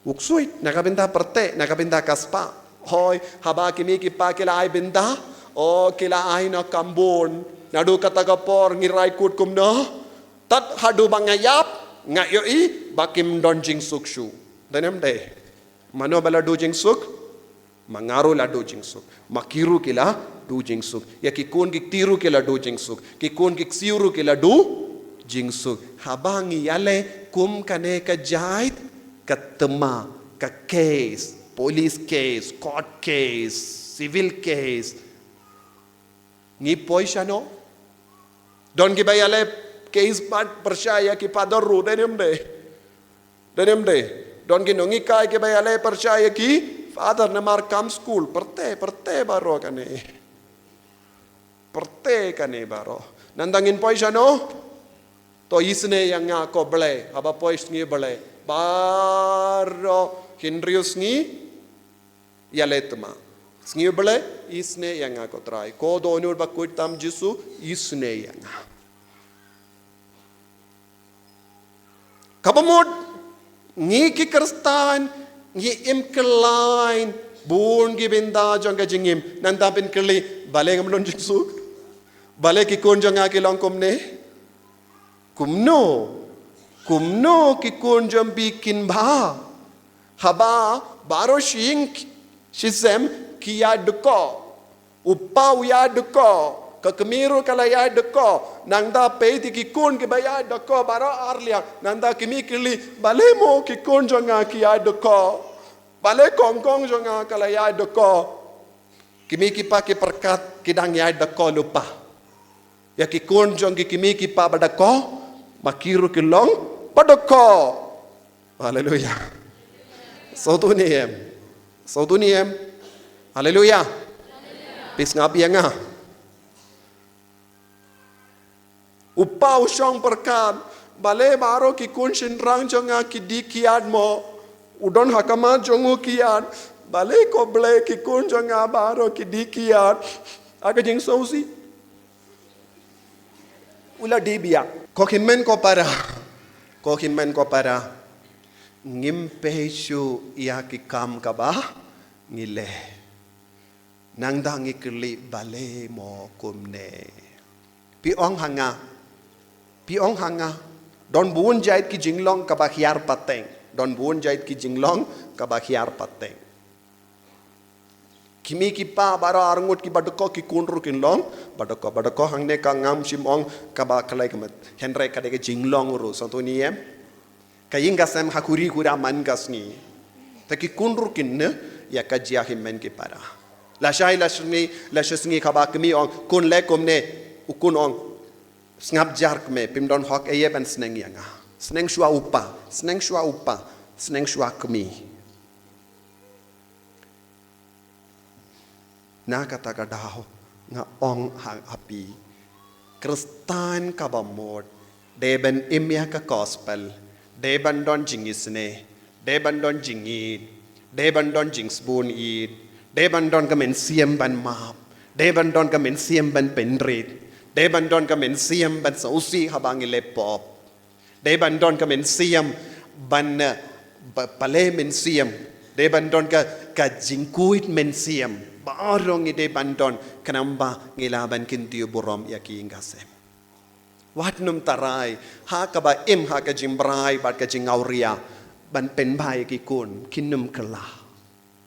u ksuid, na ka bynta pyrthei, na ka bynta ka spah. Hooid, haba ki kmie ki kpa ki la ai bynta, o ki la ai na kambun. Naduh kata ka por ngi rai kut kumno? Tad haduh ba nga ïap, nga ïohi ba kim don jingsuk shuh. Dei ne ym dei? Mano ba la duh jingsuk? Ma nga ruh la duh jingsuk. Ma ki ruh ki la duh jingsuk. Ïa ki khun ki kti ruh ki la duh jingsuk. Ki khun ki ksiew ruh ki la duh jingsuk. Haba ngi ïaleh kum kane ka jait, ka tymma, ka case, police case, court case, civil case, ngi poi shano? Don kiba ïaleh case bad pyrshah ïa ki father ruh, dei ne ym dei? Dei ne ym dei? Don ki nonghikai kiba ïaleh pyrshah ïa ki father namar kam skul. Pyrthei, pyrthei baroh kane. Pyrthei kane baroh. Nangta ngin poi shano? To isynei ïa nga ko Blei, haba poi sngi Blei. Baroh hynriew sngi ïaleh tymma. Sngi Blei, isynei ïa nga ko Trai. Ko Dohnud ba khuid tam Jisu, isynei ïa nga. Kaba mut, ngi ki Khristan, ngi im khlaiñ bun ki bynta jong ka jingim. Nangta phin kylli, balei ngam don jingsuk? Balei ki khun jong nga ki long kumne? Kumno? Kumno ki khun jong phi kin bha? Haba baroh shi ïing shi sem ki ïaid dkoh. U kpa u ïaid dkoh, ka kmie ruh ka la ïaid dkoh. Nangta peit ïa ki khun kiba ïaid dkoh baroh ar liang. Nangta ki kmie ki kylli, balei mo ki khun jong nga ki ïaid dkoh? Balei kong kong jong nga ka la ïaid dkoh? Ki kmie ki kpa ki pyrkhat ki dang ïaid dkoh lypa. Ïa ki khun jong ki kmie ki kpa ba dkoh, ma ki ruh ki long ba dkoh. Haleluya. Sngewthuh ne em? Sngewthuh ne em? Haleluya. Phi sngap ïa nga? U kpa u shong pyrkhat, balei baroh ki khun shynrang jong nga ki dih ki ïaid mo? U don ha khmat jong u ki ïaid. Balei ko Blei ki khun jong nga baroh ki dih ki ïaid? Ha ka jingsngewsih u la dih biang. Ko hynmen ko para, ko hynmen ko para, ngim peit shuh ïa ki kam kaba ngi leh. Nangta ngi kylli, balei mo kumne? Phi ong ha nga, phi ong ha nga, don bun jait ki jinglong kaba hiar pateng. Don bun jait ki jinglong kaba hiar pateng. Ki kmie ki kpa baroh arngut kiba dkoh, ki khun ruh kin long ba dkoh. Ba dkoh hangne ka ngam shym ong kaba khlaiñ ka met, hynrei ka dei ka jinglong ruh. Sngewthuh ne em? Ka ïing ka sem ha khuri khura man ka sngi. Te ki khun ruh kin ne ïa ka jia, hynmen ki para. Lashai lashngi, lashai sngi kaba kmie ong, khun leh kumne, u khun ong, sngap jar kmie, phim don hok ei ei ban sneng ïa nga. Sneng shuwa u kpa, sneng shuwa u kpa, sneng shuwa kmie. Na kata ka daw nga ong ha, ha phi, Khristan kaba mut dei ban im ïa ka gospel, dei ban don jingisynei, dei ban don jingïeit, dei ban don jingsbun ïeit, dei ban don ka mynsiem ban map, dei ban don ka mynsiem ban pynrit, dei ban don ka mynsiem ban sngewsih haba ngi leh pop. Dei ban don ka mynsiem ban, eh, ba, pale mynsiem. Dei ban don ka, ka jingkhuid mynsiem. Baroh ngi dei ban don, khnang ba ngi lah ban kyntiew burom ïa ki ïing ka sem. Wat nym tharai ha kaba im ha ka jingbrai bad ka jingawria ban pynbha ïa ki khun, kin nym kylla.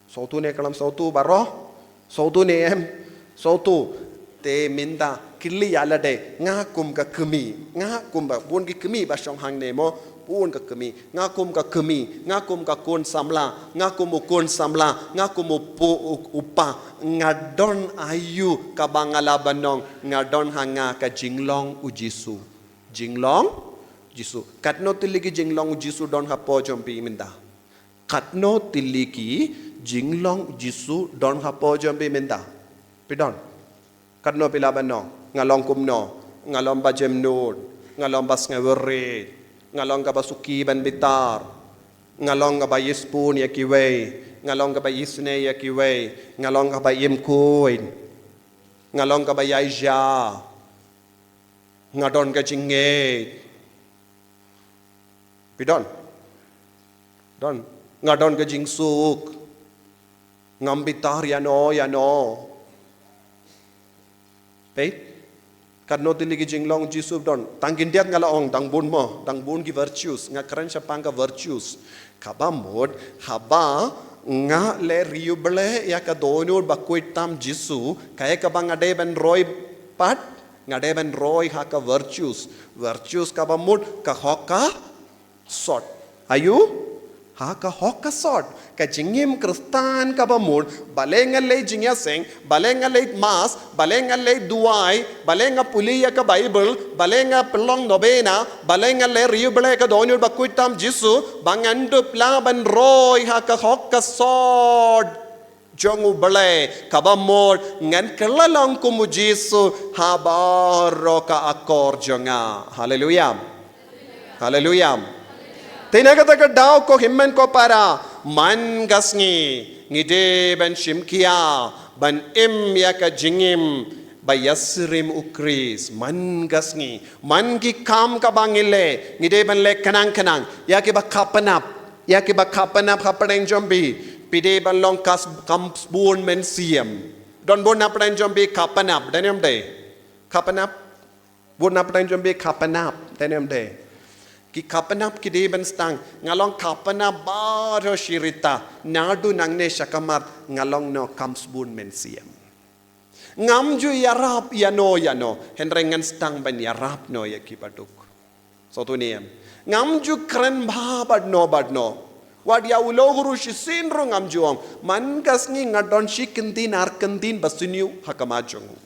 Sngewthuh ne khlem sngewthuh baroh? Sngewthuh ne em? Sngewthuh. Te mynta kylli ïa lade, nga kum ka kmie, nga kum ba, bun ki kmie ba shong hangne mo, bun ka kmie, nga kum ka kmie, nga kum ka khun samla, nga kum u khun samla, nga kum u pu-, u, u kpa, nga don aïu kaba nga lah ban ong, nga don ha nga ka jinglong u Jisu. Jinglong Jisu. Katno tylli ki jinglong u Jisu don hapoh jong phi mynta? Katno tylli ki jinglong Jisu don hapoh jong phi mynta? Phi don? Katno phi lah ban ong, nga long kumno, nga long ba jemnud, nga long ba sngewrit, nga long kaba suki ban bitar, nga long kaba ïaspoon ïa kiwei, nga long kaba ïasnei ïa kiwei, nga long kaba im khuid, nga long kaba ïaisha, nga don ka jingngeit. Phi don? Don. Nga don ka jingsuk. Ngam bitar ïano ïano. Peit? Katno tylli ki jinglong Jisu don. Tang khyndiat nga la ong, dang bun mo, dang bun ki virtues. Nga kren shaphang ka virtues. Kaba mut, haba nga leh riewblei ïa ka dohnud bakhuid tam Jisu, kaei kaba nga dei ban roi pat, nga dei ban roi ha ka virtues. Virtues kaba mut ka hok ka sot. Aïu? Ha ka hok ka sot. Ka jingim Khristan kaba mut, balei nga leit jingïaseng, balei nga leit mass, balei nga leit duwai, balei nga pule ïa ka Bible, balei nga pynlong novena, balei nga leh riewblei ka dohnud bakhuid tam Jisu, ba ngan dup lah ban roi ha ka hok ka sot jong U Blei, kaba mut ngan kylla long kum U Jisu ha baroh ka akor jong nga. Haleluya. Haleluya. Te na kata ka daw, ko hynmen ko para, man ka sngi ngi dei ban shim khia ban im ïa ka jingim ba ïasyriem U Khrist. Man ka sngi, man ki kam kaba ngi leh, ngi dei ban leh khnang khnang. Ïa kiba kha pynap, ïa kiba kha pynap hapdeng jong phi, phi dei ban long ka s-, kam sbun mynsiem. Don bun hapdeng jong phi kha pynap, don ne ym dei? Kha pynap. Bun hapdeng jong phi kha pynap, don ne ym dei? Ki kha pynap ki dei ban sdang, nga long kha pynap baroh shi rta, naduh nangne sha kamar nga long noh kam sbun mynsiem. Ngam ju ïarap ïano ïano, hynrei ngan sdang ban ïarap noh ïa kiba duk. Sngewthuh ne em? Ngam ju kren bha bad no bad no. Wat ïa u lok ruh, shisien ruh ngam ju ong. Man ka sngi nga don shi kyntien ar kyntien ba sniew ha khmat jong u.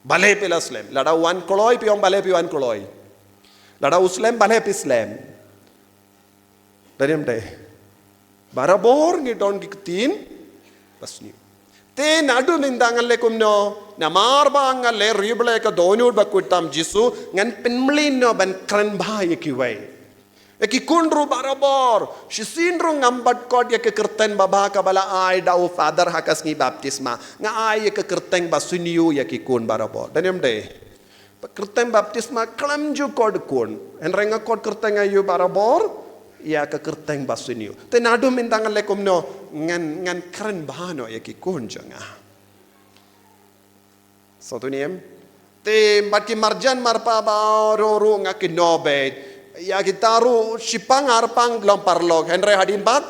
Balei phi la slem? Lada wan kloi phi ong balei phi wan kloi. Lada u slem balei phi slem. Don ne ym dei? Barabor ngi don ki ktien ba sniew. Te naduh mynta ngan leh kumno, namar ba nga leh riewblei ka dohnud bakhuid tam Jisu, ngan pynmlien noh ban kren bha ïa kiwei. Ïa ki khun ruh barabor, shisien ruh ngam bat kot ïa ka kyrteng babha kaba la ai da u Father ha ka sngi baptisma. Nga ai ïa ka kyrteng ba sniew ïa ki khun barabor. Don ne ym dei? Kyrteng baptisma khlem ju kot khun. Hynrei nga kot kyrteng aïu barabor, ïa ka kyrteng ba sniew. Te naduh mynta ngan leh kumno, ngan, ngan kren bha noh ïa ki khun jong nga. Sngewthuh ne em? Te bad ki marjan marpa baroh ruh nga kynnoh beit. Ïa kita ruh shipang arpang long paralok. Hynrei hadien pat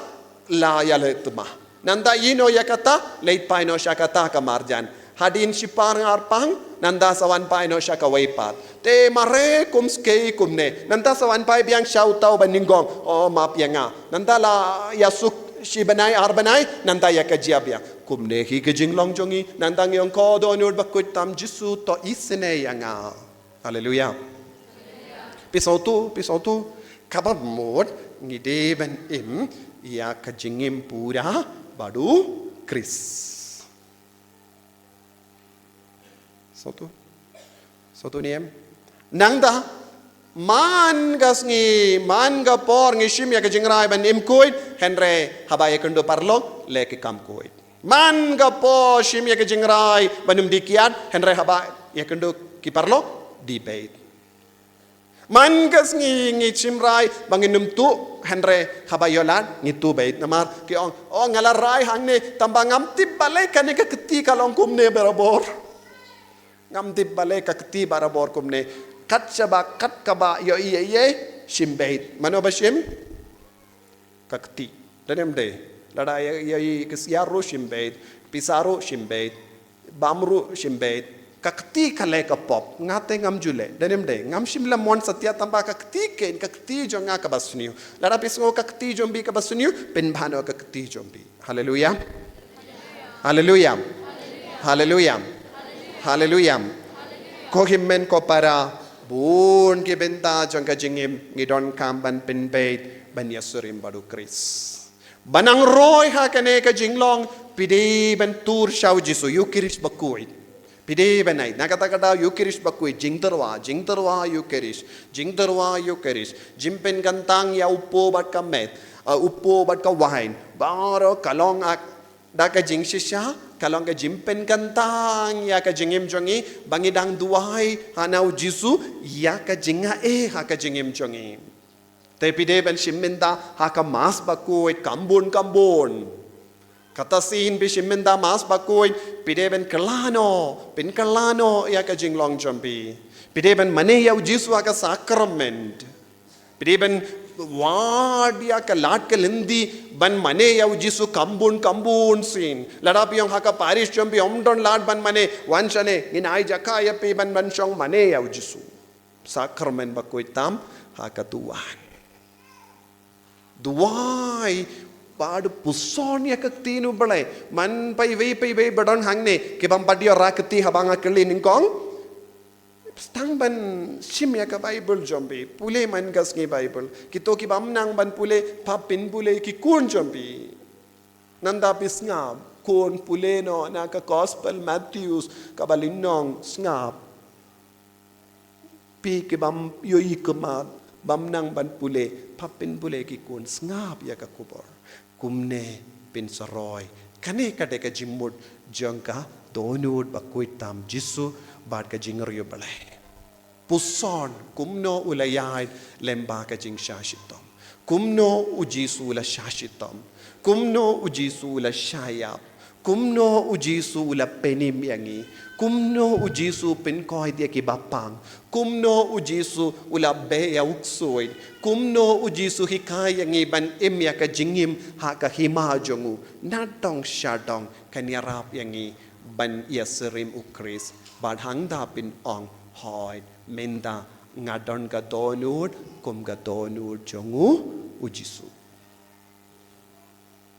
la ïaleh thymmai. Nangta ïehnoh ïa kata, leit phai noh sha kata ka marjan. Hadien shipang arpang, nangta sa wan phai noh sha kawei pat. Te mareh kum skei kumne. Nangta sa wan phai biang sha uta uba nyngkong. Oh, map ïa nga. Nangta la ïasuk shi bnai ar bnai, nangta ïa ka jia biang. Kumne hi ka jinglong jong ngi, nangta ngi ong ko dohnud bakhuid tam Jisu to isynei ïa nga. Haleluya. Phi sngewthuh, phi sngewthuh. Kaba mut ngi dei ban im ïa ka jingim pura bad U Khrist. Sngewthuh. Sngewthuh ne em? Nangta man ka sngi, man ka por ngi shim ïa ka jingrai ban im khuid, hynrei haba ïakynduh paralok leh ki kam khuid. Man ka por shim ïa ka jingrai ban ym die kiad, hynrei haba ïakynduh ki paralok die beit. Man ka sngi ngi shim rai ba ngin ym tuh, hynrei haba ïoh lad ngi tuh beit. Namar ki ong, oh, nga la rai hangne, tangba ngam tip balei kane ka kti ka long kumne barabor. Ngam tip balei ka kti barabor kumne. Kat shaba kat kaba ïohi ïa ïa shim beit. Mano ba shim? Ka kti. Don ne ym dei? Lada ïa, ïa, ïa ka siar ruh shim beit, pisa ruh shim beit, bam ruh shim beit. Ka kti ka leh ka pop. Nga te ngam ju leh. Don ne ym dei? Ngam shym la mon satia, tangba ka kti kein, ka kti jong nga kaba sniew. Lada phi sngew ka kti jong phi kaba sniew, pynbha noh ka kti jong phi. Haleluya. Haleluya. Haleluya. Haleluya. Ko hynmen ko para, bun ki bynta jong ka jingim ngi donkam ban pynbeit ban ïasyriem bad U Khrist. Ban nang roi ha kane ka jinglong, phi dei ban tur sha U Jisu, ïa U Khrist bakhuid. Phi dei ban ai, na kata ka daw Eucharist bakhuid, jingtyrwa, jingtyrwa Eucharist, jingtyrwa Eucharist, jingpynkyntang ïa u pho bad ka met, uh, u pho bad ka wine, baroh ka long ak, da ka jingshisha, ka long ka jingpynkyntang ïa ka jingim jong ngi, ba ngi dang duwai ha u Jisu ïa ka jingaiei ha ka jingim jong ngi. Te phi dei ban shim bynta ha ka Mass bakhuid, kham bun kham bun. Kata sien phi shim bynta Mass bakhuid, phi dei ban kylla noh, pynkylla noh ïa ka jinglong jong phi. Phi dei ban mane ïa u Jisu ha ka sakrament. Phi dei ban wad ïa ka lad ka lynti ban mane ïa u Jisu kham bun kham bun sien. Lada phi ong ha ka parish jong phi ym don lad ban mane, wan shane, ngin ai jaka ïa phi ban ban shong mane ïa u Jisu. Sakrament bakhuid tam ha ka duwan. Duwai, bad puson ïa ka ktien U Blei. Man paiwei paiwei ba don hangne, ki bym pat ïoh rakti haba nga kylli nyngkong. Sdang ban shim ïa ka Bible jong phi, pule man ka sngi Bible. Kito ki bym nang ban pule, pynpule ki khun jong phi. Nangta phi sngap, khun pule noh na ka Gospel Matthews, kaba lynnong sngap. Phi ki bym ïohi khmat, bym nang ban pule, pynpule ki khun sngap ïa ka khubor. Kumne pynsaroi. Kane ka dei ka jingmut jong ka dohnud bakhuid tam Jisu bad ka jingriewblei. Puson, kumno u la ïaid lem bad ka jingshah shitom. Kumno u Jisu u la shah shitom. Kumno u Jisu u la shah ïap. Kumno u Jisu u la pynim ïa ngi. Kumno u Jisu u pynkhuid ïa ki bapang. Kumno u Jisu u la beh ïa u ksuid. Kumno u Jisu u hikai ïa ngi ban im ïa ka jingim ha ka hima jong u. Nadong shadong kan ïarap ïa ngi ban ïasyriem u Khrist. Bad hangta phin ong, hooid, mynta nga don ka dohnud kum ka dohnud jong u, u Jisu.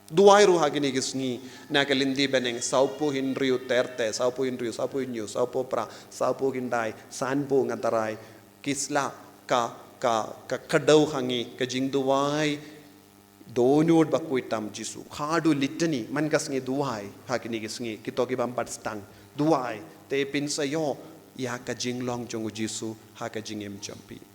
Duwai ruh ha kine ki sngi na ka lynti bneng, sawphew hynriew Tyrteh, sawphew hynriew, sawphew hynñiew, sawphew phra, sawphew khyndai, sanphew nga tharai, ki sla ka, ka, ka kdew ha ngi, ka jingduwai dohnud bakhuid tam Jisu. Haduh litany, man ka sngi duwai ha kine ki sngi, kito ki bym pat sdang. Duwai, te phin sa ïoh ïa ka jinglong jong u Jisu ha ka jingim jong phi.